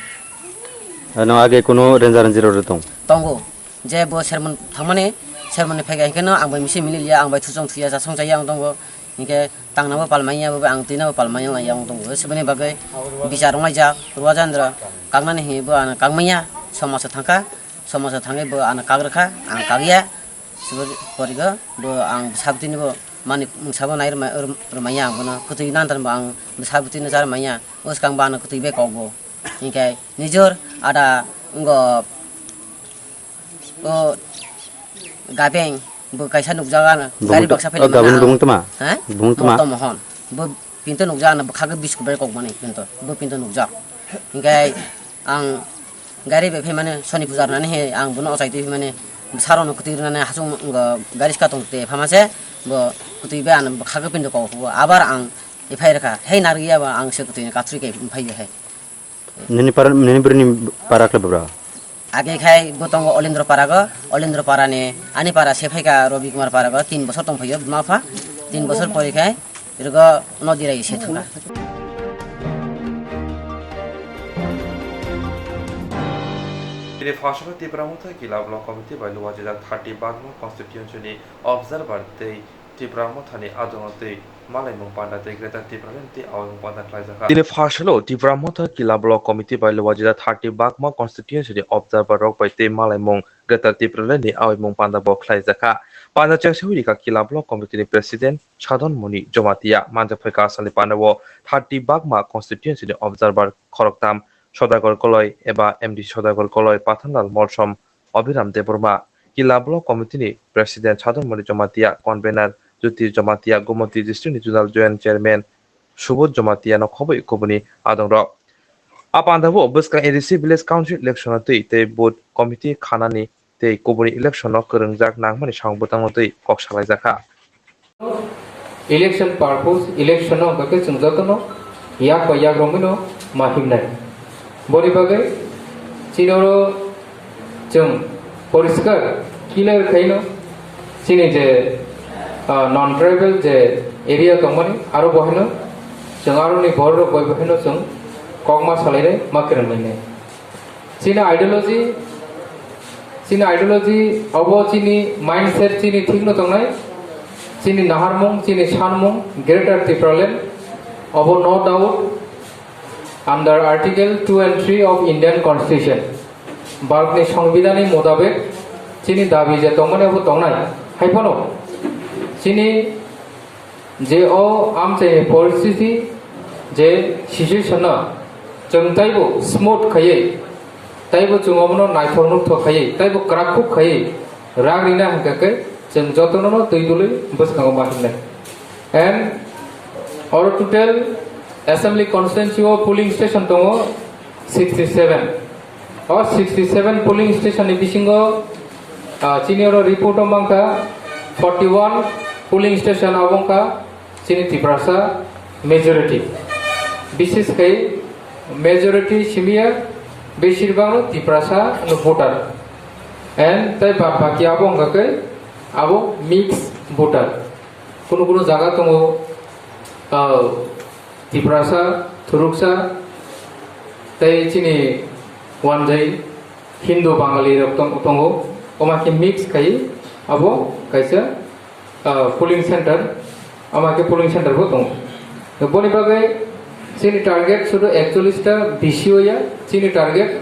Ano age kuno renja renji rok tong? Tongo. Je bo sermon thangmani, sermon ni phai khe no ang bai misi mili liya, ang bai thusong thuya, chasong chaya ang tongo. Hinkhe tangna bo pal manya, bo ang twina bo pal manya lai ang tongo. Sibini bagwi bichar wnglaijak, Ruwa Jandra kaknani hinwi bo ano kak manya, somoso thangkha, somoso thangwi bo ano kak rwkha, ang kakya. Sibori porigo bo ang bwsabtwini bo mani mungsa bo nai rwmai-, rwmaiya ang bono kwtwi nantan bo ang bwsabtwino cha rwmaiya. O swkang bo ano kwtwi bai kok bo. Hinkhe nijor ada wngkha o gabeng bo kaisa nukjak ano gari baksa phailaimani. Gabeng bumung tama? Ha? Bumung tama? Moto Mohon. Bo pinto nukjak ano bwkhak biskup bai kokmani pinto. Bo pinto nukjak. Hinkhe ang gari bai phaimani Soni puja rwnani he ang bono ochai twi phaimani bwsarokno kwtwi rwnani hachung wngkha gari saka tong twi phaima se bo kwtwi bai ano bwkhak pinto kok hugo abar ang ephai rwkha hei narwkya ba ang se kwtwini katrwi kai phaiyo hai. Nini para, nini bwrwini para khlai bwbra? Age khai bo tongo Olendro Parago, Olendro Parani ani para se phaika Robi Kumar Parago, tin bosor tongphaio buma pha, tin bosor pori khai rogo nodi rai se thangkha. Bini phasano Tipra Motha Kila Block Committee bai Luwajida thirty Bagma constituency ni observer tei Tipra Mothani adongo tei malaimung panda tei Greater Tipraland tei awaimung panda khlaijakha. Bini phasalo Tipra Motha Kila Block Committee bai Luwajida thirty Bagma constituency ni observer rok bai tei malaimung Greater Tipraland ni awaimung panda bo khlaijakha. Panda chengsi hurika Kila Block Committee ni President Sadon Muni Jomatia manjak phaika asal ni panda o thirty Bagma constituency ni observer khoroktham Sodagar Koloi eba M D C Sodagar Koloi, Pathanlal Molsom, Abhiram Debbarma, Kila Block Committee ni President Sadon Muni Jomatia, Convener Jyoti Jomatia, Gomoti District ni Zonal Joint Chairman Subodh Jomatia no khobwi kubuni adongrok. A pandao bwskang A D C Village Council election o twi tei Booth Committee khanani tei kubuni election o kwrwngjak nangmani samung bwtangno twi kok salaijakha. Election purpose, election no hwnkhe chwng jotono yak bai yak romwino ma himnai. Boni bagwi chini oro chwng poriskar clear khaino chini je, ah, non tribal je area tongmani aro bohaino chwng aroni borok rok bai bohaino chwng kokma salainai ma kwrwnglainai. Chini ideology, chini ideology abo chini mindset chini thikno tongnai, chini naharmung, chini sanmung, Greater Tipraland, abo no doubt under Article two and three of Indian Constitution. Bharatni Songbidhanni motabek chini dabi je tongmani abo tongnai. Haiphano chini je o amchaini poristiti je situation no chwng taibo smooth khaiwi, taibo chwng omono naithok nuthok khaiwi, taibo kwrakhuk khaiwi rak rina hwnkha khe chwng jotono no twi dului bwskango ma himnai. And oro total assembly constituency o polling station tongo sixty seven. O sixty seven polling station ni bisingo, ah, chini oro report o mankha forty one polling station abo wngkha chini Tiprasa majority. Bises khai majority simiya besir bang Tiprasa no voter. And tai bad baki abo wngkha khe abo mix voter. Kunu kunu jaga tongo, ah, Tiprasa, Thuruksa, tei chini wanjai Hindu Bangali rok tong-, tongo. Omo khe mix khai abo kaisa, ah, polling center, omo khe polling center bo tongo. Boni bagwi chini target sudu ekchollish ta B C o ya, chini target,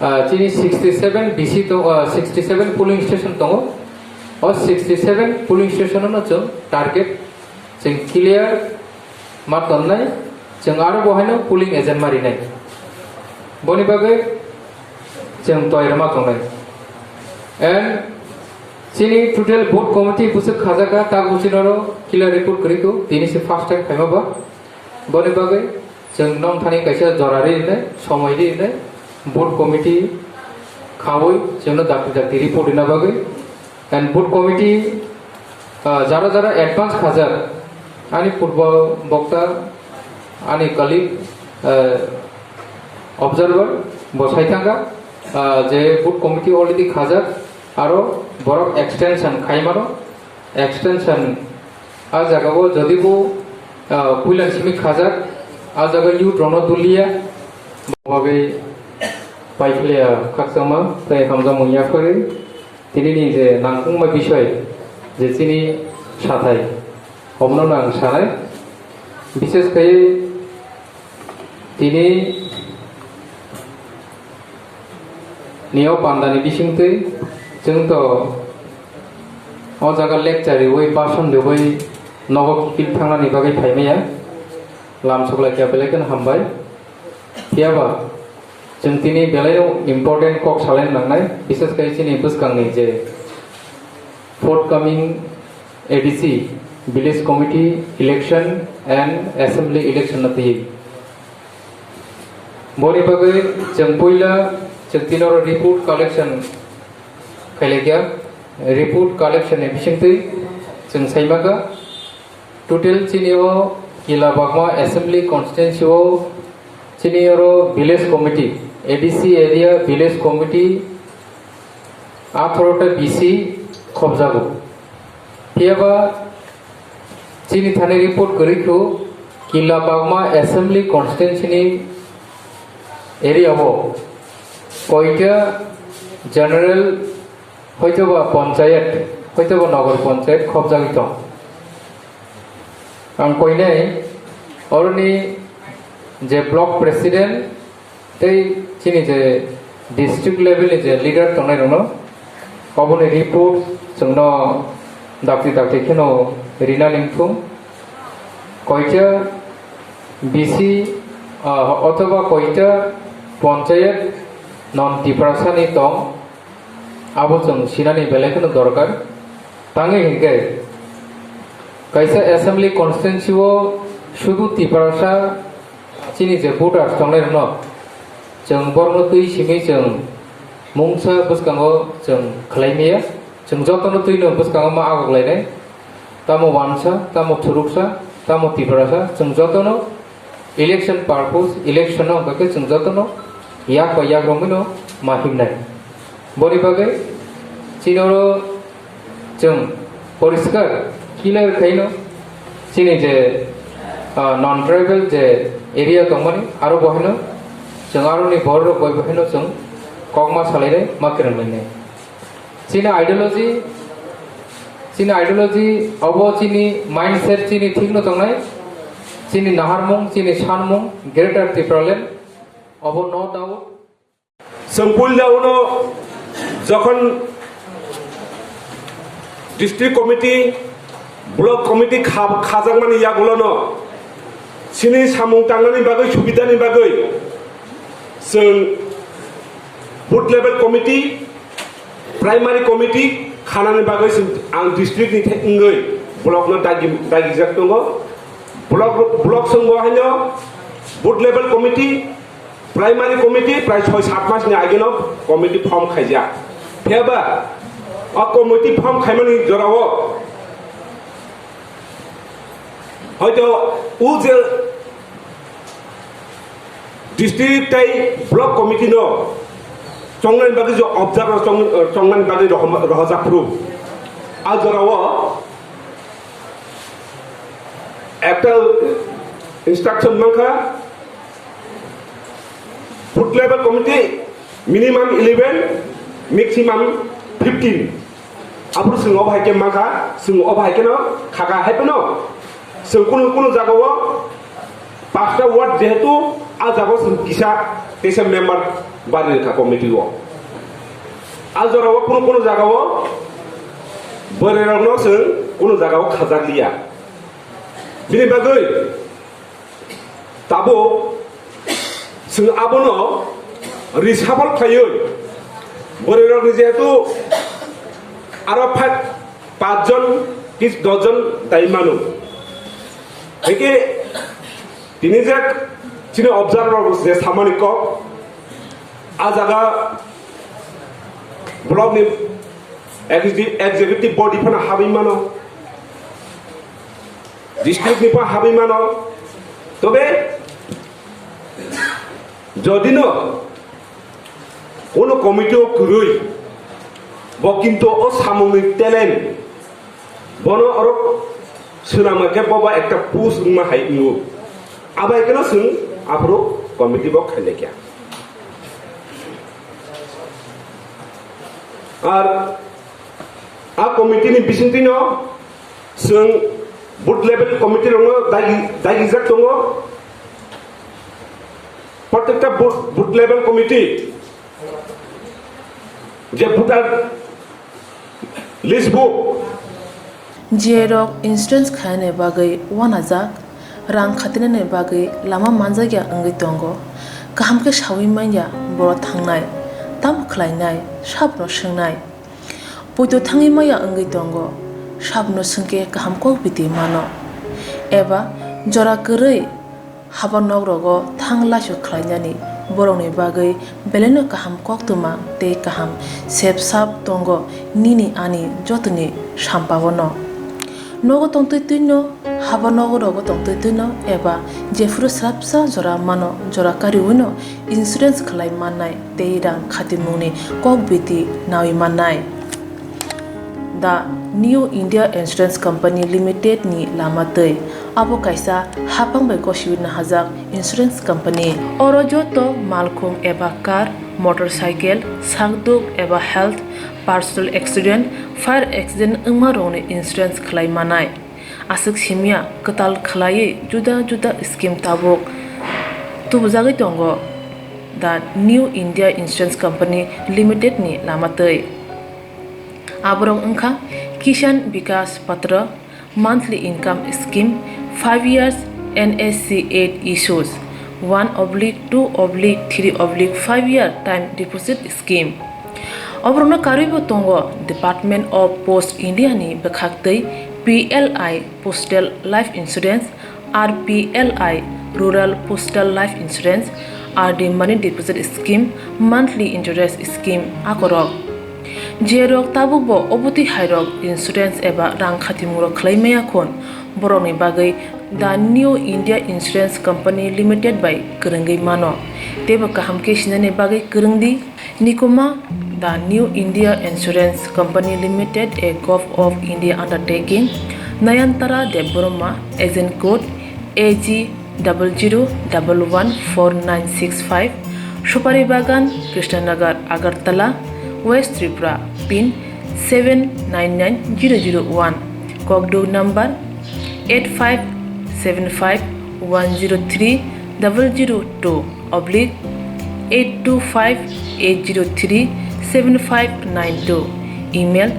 ah, chini sixty seven B C to, ah, sixty seven polling station tongo. O sixty seven polling station no chwng target, chwng clear ma tonnai, chwng aro bo haino polling agent ma rinai. Boni bagwi chwng toyar ma tongnai. And chini total vote committee bwswk khajak kha, tak buchino ro clear report kwrwi kho, tini se first time phaima ba. Boni bagwi chwng nong thani kaisa jora ri rinai, somoi ri rinai, vote committee khaui chwngno dakti dakti report rina bagwi. And vote committee, ah, jara jara advance khajak, ani purbo bokta, ani colleague, ah, observer bo sai thangkha, ah, je vote committee already khajak, aro borok extension khai mano, extension a jaga o jodi bo, ah, puila simi khajak, a jaga youth rokno dulia, bagwi paiphlaiya khakchangma tei hamjakmung yaphari. Tini ni je nangkukma bisoi je chini sathai, omono ang sanai. Bishes khai tini ni o panda ni bisingtwi chwng to o jaga lecture riwi, bhasan riwi nogo kiphil thangnani bagwi phaimaya. Lam suklai kha belai kheno hambai. Phiyaba chwng tini belai no important kok salai nangnai, bishes khai chini bwskangni je forthcoming A D C, Village Committee election and Assembly election no twi. Boni bagwi chwng puila chwng tini oro report collection khailai kha. Report collection ni bisingtwi chwng saimaka. Total chini o Kila Bagma Assembly Constituency o chini oro Village Committee, A D C area Village Committee atharo ta B C khobjago. Phiyaba chini thani report kwrwi kho, Kila Bagma Assembly Constituency ni area o koita general hoitoba panchayat, hoitoba nogor panchayat khobjagwi tong. Ang koinai oroni je block president tei chini je district level ni je leader tongnai rokno oboni report chwngno dakti dakti kheno rina ningthung. Koita B C, ah, othoba koita panchayat non Tiprasa ni tong, abo chwng sinani belai kheno dorkar. Tangwi hinkhe kaisa assembly constituency o sudu Tiprasa chini je voters tongnai rokno chwng borokno twi simi chwng mungsa bwskango chwng khlai maya. Chwng jotono twino bwskango ma agok lainai. Tamo wansa, tamo thuruksa, tamo Tiprasa, chwng jotono election purpose, election no hwnkhe chwng jotono yak bai yak romwino ma himnai. Boni bagwi chini oro chwng poriskar clear khaino chini je, ah, non tribal je area tongmani aro bo haino chwng aroni borok rok bai bo haino chwng kokma salainai ma kwrwnglainai. Chini ideology, chini ideology, obo chini mindset, chini thikno tongnai, chini naharmung, chini sanmung, Greater Tipraland, obo no doubt. Chwng puila uno jokhon district committee, block committee kha-, khajakmani yagulono chini samung tangnani bagwi, subidani bagwi chwng booth level committee, primary committee khanani bagwi chwng, ang district ni thai wngwi block no dagi, dagijak tongo. Block, block chwng bo haino booth level committee, primary committee prai soi sat mas ni age no committee form khaijak. Phiyaba o committee form khaimani jorao hoito o je district tei block committee no chongnani bagwi je observer chong-, chongnani bagwi rohom-, rohorjak phuru. A jorao ekta instruction mankha, booth level committee minimum eleven, maximum fifteen. Aphuru chwng obo hai khe mankha, chwng obo hai kheno khaka hai phano chwng kunu kunu jagao pasta ward jehetu a jagao chwng kisa teisa member bari rwkha committee o. A jorao kunu kunu jagao Bwrwi rokno chwng kunu jaga o khajak liya. Bini bagwi tabuk chwng abono reshuffle khlaiwi bwrwi rokni jehetu aro pha-, pach jon ki dos jon tai mano. Hwnkhe tini je chini observer rok je samani kok, a jaga block ni executive, executive body phano habwi mano, district ni pha habwi mano. Tobe jodi no kono committee o kwrwi, bo kintu o samungni talent, bono oro swnamwi khe bobo ekta post wngma hai wngo. Abai kheno chwng aphuru committee bo khailai kha. Ar a committee ni bisingtwi no chwng booth level committee rokno dagi, dagijak tongo. Prottekta booth, booth level committee je voter list book. J rok insurance khaina bagwi uanajak, rang khatinani bagwi lama manjakya wngwi tongo. Kaham khe saui manya boro thangnai, tamo khlainai, sabno swngnai. Poito thangwi maya wngwi tongo, sabno swngkhe kaham kok biti mano. Eba jora kwrwi haba nok rogo thang laisu khlainani borokni bagwi belaino kaham koktwma tei kaham sep sap tongo nini ani jotoni sampao no. Nogo tongtwi twino, haba nogo rogo tongtwi twino eba jephuru swrapsa jora mano, jora kariwino insurance khlai mannai tei rang khatimungni kok biti nawi mannai. The New India Insurance Company Limited ni lama twi. Abo kaisa hapang bai gosiwi nahajak insurance company. Oro joto malkhung eba car, motorcycle, sakduk eba health, personal accident, fire accident wngma rokni insurance khlai manai. Aswk simya kwtal khlaiwi juda juda scheme tabuk tubujagwi tongo The New India Insurance Company Limited ni lama twi. Aborok wngkha Kisan Vikas Patra, monthly income scheme, five years N S C eight issues, one oblique two oblique three oblique five year time deposit scheme. Oborokno karwibo tongo Department of Post India ni bwkhaktwi P L I Postal Life Insurance, R P L I Rural Postal Life Insurance, R D Money Deposit Scheme, Monthly Interest Scheme akorok. Jerok tabukbo obotwi hairok insurance eba rang khatimungrok khlai maya khun, borokni bagwi The New India Insurance Company Limited bai kwrwngwi mano. Teibo kaham khe sinani bagwi kwrwngdi. Nikuma, The New India Insurance Company Limited, a Govt of India undertaking, Nayantara Debbarma, agent code A G double zero double one four nine six five, Supari Bagan, Krishnanagar, Agartala, West Tripura, pin seven nine nine zero zero one, kokduk number eight five seven five one zero three double zero two oblique eight two five eight zero three seven five nine two, email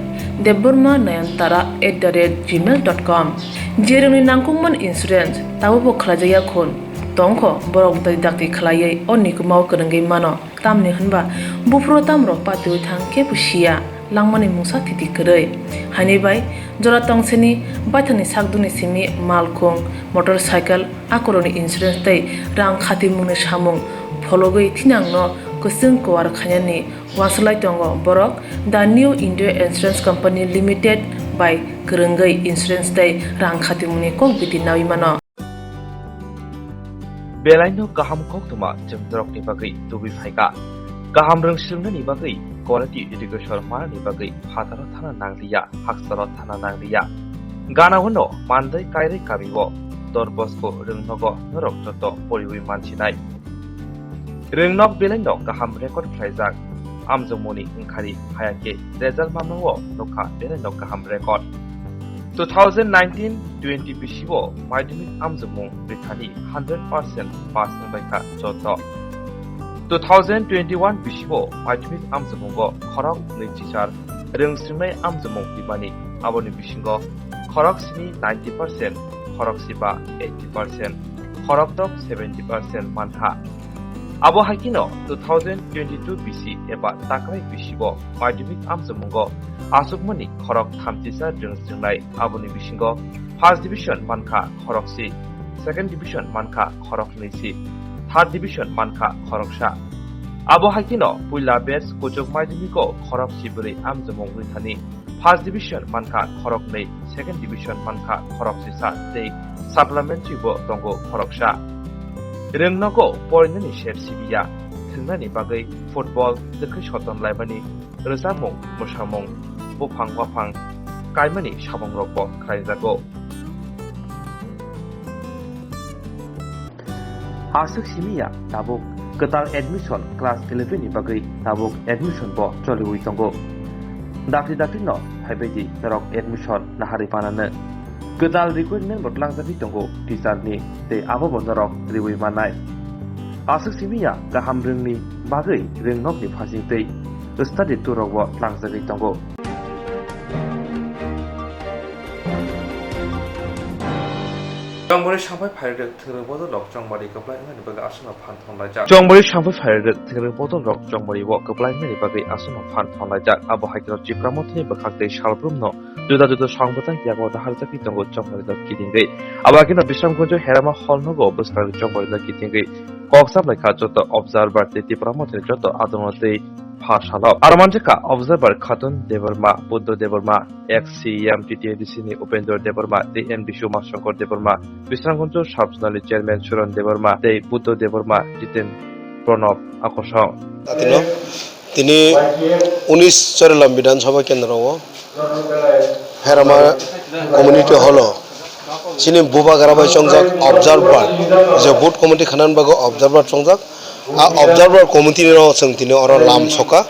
debbarma nayantara at the rate gmail dot com. Jerokni nangkukmani insurance tabukbo khlaijakya khun tongkho, borok dai dakti khlaiwi o nikumao kwrwngwi mano. Tamni hwnba buphuru tamrok patiwi thang kebo siya, langmani mungsa thiti kwrwi. Haini bai jora tongsini baithangni sakduni simi malkhung, motorcycle, akorokni insurance tei rang khatimungni samung phologwi thinangno kwchwng kuar khainani uansuk lai tongo borok The New India Insurance Company Limited bai kwrwngwi insurance tei rang khatimungni kok biti nawi mano. Belaino kaham koktwma chwng norokni bagwi tubui phaikha. Kaham rwng swrwngnani bagwi quality education manani bagwi phataro thana nangliya, haksaro thana nangliya. Ganao no Mandai Kairai kamio Don Bosco rwngnogo norok joto poriwi mansinai. Rwngnok belaino kaham record khlaijak, amjokmungni wngkhari hayakhe result mamao nokha belaino kaham record. Two thousand nineteen twenty bisio madhyamik amjokmung rithani hundred percent pass wngbaikha joto. Two thousand twenty-one bisio madhyamik amjokmungo khorok nwi chichar rwng swrwngnai amjokmung rwmani Aboni bisingo khorok simi ninety percent, khorok siba eighty percent, khorok tok seventy percent mankha. Abo hai kheno two thousand twenty-two bisi eba taklai bisibo madhyamik amchamungo achukmani khorok thamchisa rwng chwngnai. Aboni bisingo first division mankha khorok si, second division mankha khorok nwi si, third division mankha khoroksa. Abo hai kheno puila batch kuchuk madhyamiko khorok si bwrwi amchumung wngwi thani. First division mankha khoroknwi, second division mankha khoroksisa tei supplementary bo tongo khoroksa. Rwngnogo porinani ser sibiya, thwngnani bagwi football twkhwi soton laimani, rwchapmung, mwsamung, buphang waphang kaimani samungrokbo khlaijago. Aswk simi ya tabuk kwtal admission class eleven ni bagwi tabuk admission bo choliwi tongo. Dakti dakti no phaibaidi norok admission naharwi panano. Kwtal requirement bo tlangjagwi tongo teacher ni tei abo bo norok riwi mannai. Aswk simi ya kaham rwngni bagwi rwngnokni phasing tei study tour rok bo tlangjagwi tongo. Chongbari sangphai phairok thwngwi bodol rok chongbari kwplai wngnani bagwi aswkno phan thonlaijak. Chongbari sangphai phairok thwngwi bodol rok chongbari o kwplai wngnani bagwi aswkno phan thonlaijak. Abo hai kheno Tipra Mothani bwkhak tei salbrumno juda juda song bwtang yago naharjagwi tongo chongbari no kitingwi. Abo hai kheno Bisramganj Herama Hall nogo bwskango chongbari no kitingwi kok saplaikha joto observer tei Tipra Mothani joto adongo tei pha salok. Aro manjakha observer Khatun Debbarma, Buddha Debbarma, ex C E M T T A D C ni Upendra Debbarma tei N B C Umashankar Debbarma, Bisramganj Sub-Zonal ni Chairman Suran Debbarma tei Buddha Debbarma, Jiten Pranab Akosong. Atino tini unis Charilam Bidhan Sabha Kendro o Herama Community Hall o chini bubagra bai chongjak observer, je vote committee khanan bagwi observer chongjak. A observer committee ni rok chwng tini oro lam soka,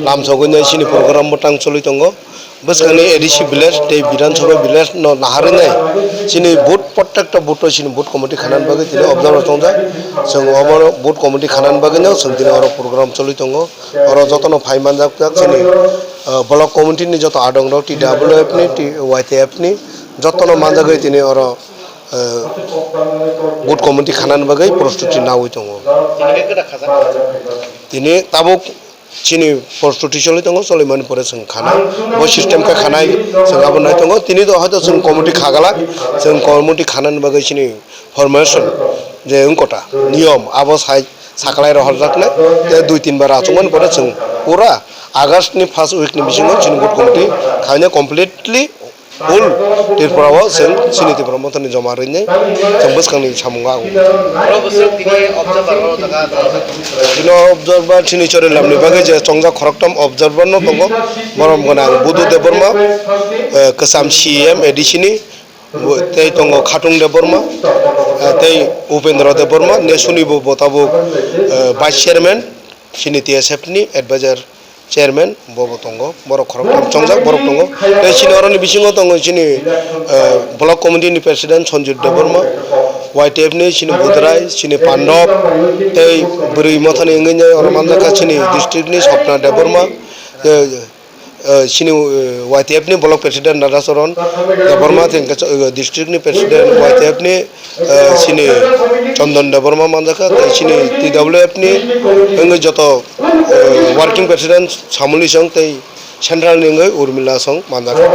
lam sogwi nai chini program bwtang choli tongo. Bwskangni A D C village tei Bidhan Sabha village no naharwi nai chini vote, protecta vote o chini vote committee khanan bagwi tini observer tongjak. Chwng obo vote committee khanan bagwi no chwng tini oro program choli tongo. Oro jotono phai manjak jak chini, ah, block committee ni joto adong rok T W F ni, T Y T F ni jotono manjagwi tini oro, ah, vote committee khanani bagwi prostuti nawi tongo. Tini tabuk chini prostuti choli tongo, choli mani pore chwng khana. Bo system khe khanai chwng abo nai tongo. Tini to hoito chwng committee khagala, chwng committee khanani bagwi chini formation je wngkota niyom abo sai saklai rohorjaknai, tei dui tin bar achukmani pore chwng pura August ni first week ni bisingo chini vote committee khaina completely full Tripura o chwng chini Tipra Mothani joma rwinai chwng bwskangni samungo ang. Oro bwswk tini observer oro jaga tini observer chini Charilam ni bagwi je chongjak khoroktham observer no tongo, borom gwnang Budu Debbarma, eh, kwcham C E M A D C ni, tei tongo Khatung Debbarma, eh, tei Upendra Debbarma, nesuni bo, bo tabuk, eh, Vice Chairman, chini T S F ni Advisor Chairman, bo bo tongo, borok khoroktham chongjak borok tongo. Tei chini oroni bisingo tongo chini, eh, Block Committee ni President Sanjit Debbarma, Y T F ni chini Budrai, chini Pandop, tei bwrwi mothani wngwi nai oro manjakha chini district ni Swapna Debbarma, eh, eh, chini, eh, Y T F ni Block President Radhacharan Debbarma, tei hwnkhe, eh, district ni President Y T F ni, eh, chini Chandan Debbarma manjakha, tei chini T W F ni wngwi joto, eh, Working President Samuli Song tei Central ni wngwi Urmila Song manjakha.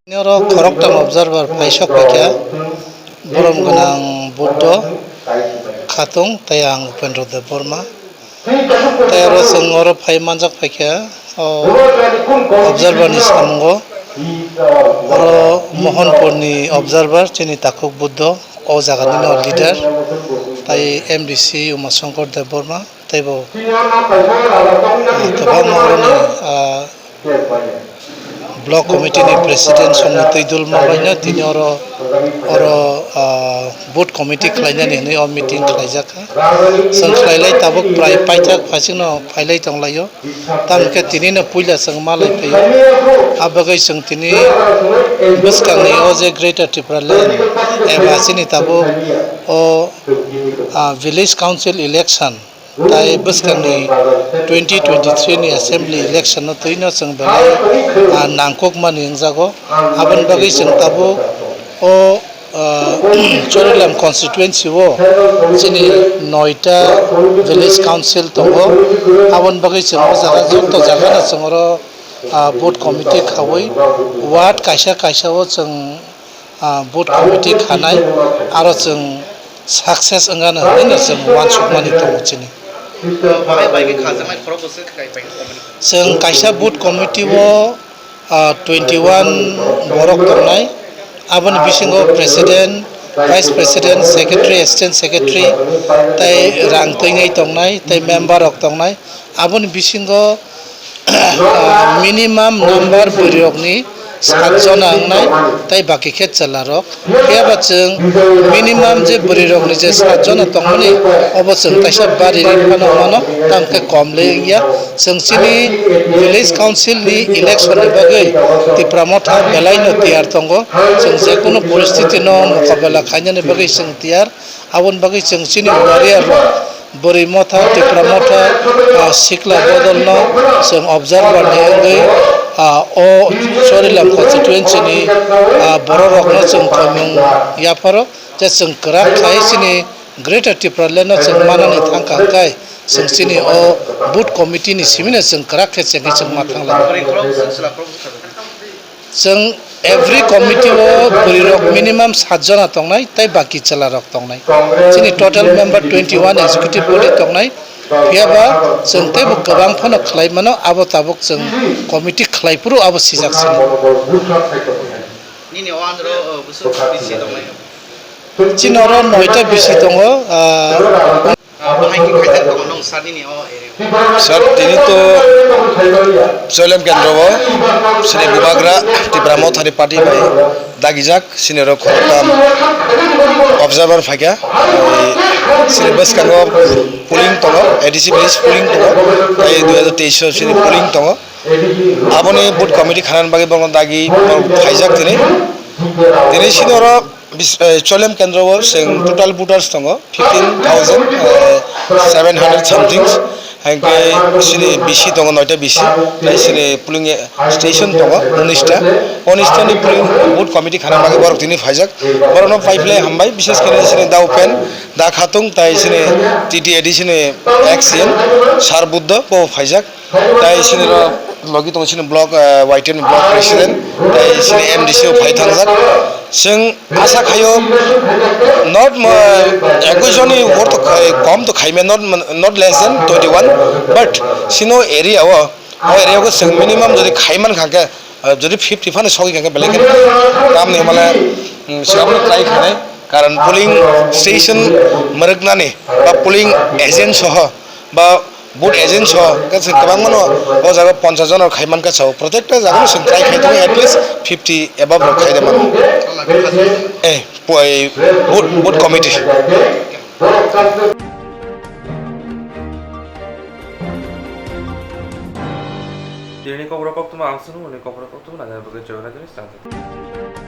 Nini oro khoroktham observer phaisok paikha, borom gwnang Buddho Khatung tei ang Upendra Debbarma. Tei oro chwng oro phai manjak phaikha, o observer ni samungo. Oro Mohanpur ni observer chini Takhuk Buddho, o jaga nini o leader, tei M D C Umashankar Debbarma, tei bo, ah, kwbangma oroni, ah, Block committee ni president songni twi dulma baino tini oro, oro, ah, vote committee khlainani hwnwi o meeting khlaijak kha. Chwng khlailai tabuk prai paithak phasingno phailai tonglaio. Tamokhe tinino puila chwng malai phaio. Abagwi chwng tini bwskangni o je Greater Tipraland eba chini tabuk o, ah, village council election Tai bwskangni twenty twenty-three ni assembly election no twino chwng belai, ah, nangkukmani wngjago. Aboni bagwi chwng tabuk o, ah, Chorilam constituency o chini noita village council tongo. Aboni bagwi chwng o jaga joto jaga no chwng oro, ah, booth committee khaui ward kaisa kaisa o chwng, ah, booth committee khanai, aro chwng success wngano hinwi no chwng uansukmani tongo chini. Bahai bai khe khajaknai khorokbo se khlai bai khe committee. Chwng kaisa booth committee o, ah, twenty one borok tongnai, aboni bisingo president, vice president, secretary, assistant secretary, tei rang twinai tongnai, tei member rok tongnai, aboni bisingo ah, minimum number bwrwirokni sat jona wngnai, tei baki khe chwlarok. Phiya ba chwng minimum je bwrwirokni je sat jona tongmani, obo chwng kaisa bari ri phano mano, tamo khe kom le wngya. Chwng chini village council ni election ni bagwi Tipra Motha belai no tiyar tongo. Chwng je kunu poristiti no mokabela khainani bagwi chwng tiyar. Aboni bagwi chwng chini warrior rok, Bwrwi Motha, Tipra Motha, ah, Sikla Bodol no chwng observer ni wngwi, ah, o Chorilam constituency ni, ah, borok rok no chwng koimung yapharo, je chwng kwrak khlai chini Greater Tipraland no chwng manani thangkha hwnkhe chwng chini o booth committee ni simi no chwng kwrak khe chengwi chwng ma thanglai. Chwng every committee o bwrwirok minimum sat jona tongnai tei baki chwlarok tongnai. Chini total member twenty one executive body tongnai. Phiya ba chwng teibo kwbang phano khlai mano, abo tabuk chwng committee khlai phuru abo sijak sini. Nini o andro, uh, bwswk bisi tongnai? Chini oro noita bisi tongo, ah, Ah, bahai khe khaijak tongo nong sir nini o area o? Sir, tini to Chorilam kendro o chini bubagra Tipra Motha ni party bai dagijak, chini oro khoroktham observer phaikha. Tei chini bwskango polling tongo, A D C village polling tongo, tei dui hajar teis o chini polling tongo. Aboni booth committee khanani bagwi borokno dagi borok phaijak tini. Tini chini oro Bis-, eh, Chorilam kendro o chwng total voters tongo fifteen thousand, eh, seven hundred something. Hinkhe chini B C tongo noita B C, tei chini polling, eh, station tongo unis ta. Unis ta ni polling booth committee khana bagwi borok tini phaijak. Borokno pai phlai hambai, bishes khe chini da Upen, da Khatung, tei chini T T A D C ni ex C M Sar Buddha bo phaijak. Tai chini oro logi tongo chini block, eh, Y T F ni block president, tai chini M D C o phai thangjak. Chwng asa khaio not mo-, ekwis jonni worth to khai, kom to khaimya, not, not less than twenty one, but chini o area o, o area o chwng minimum jodi khaiman kha khe, eh, jodi fifty phano sogwi kha khe belai khe tamni hwnmale, mm, chwng abono try khainai, karon polling station mwrwknani ba polling agent soho ba vote agent so, hwnkhe chwng kwbangmano o jaga ponchash jon rok khai mankha sao. Protekta jagano chwng try khai tongo, at least fifty above rok khai de mano. Eh, po-, eh, vote, vote committee. Tini kokborok koktwma ang swngo, hwnwi kokborok koktwma nangya bagwi chwrairok swngcharjak.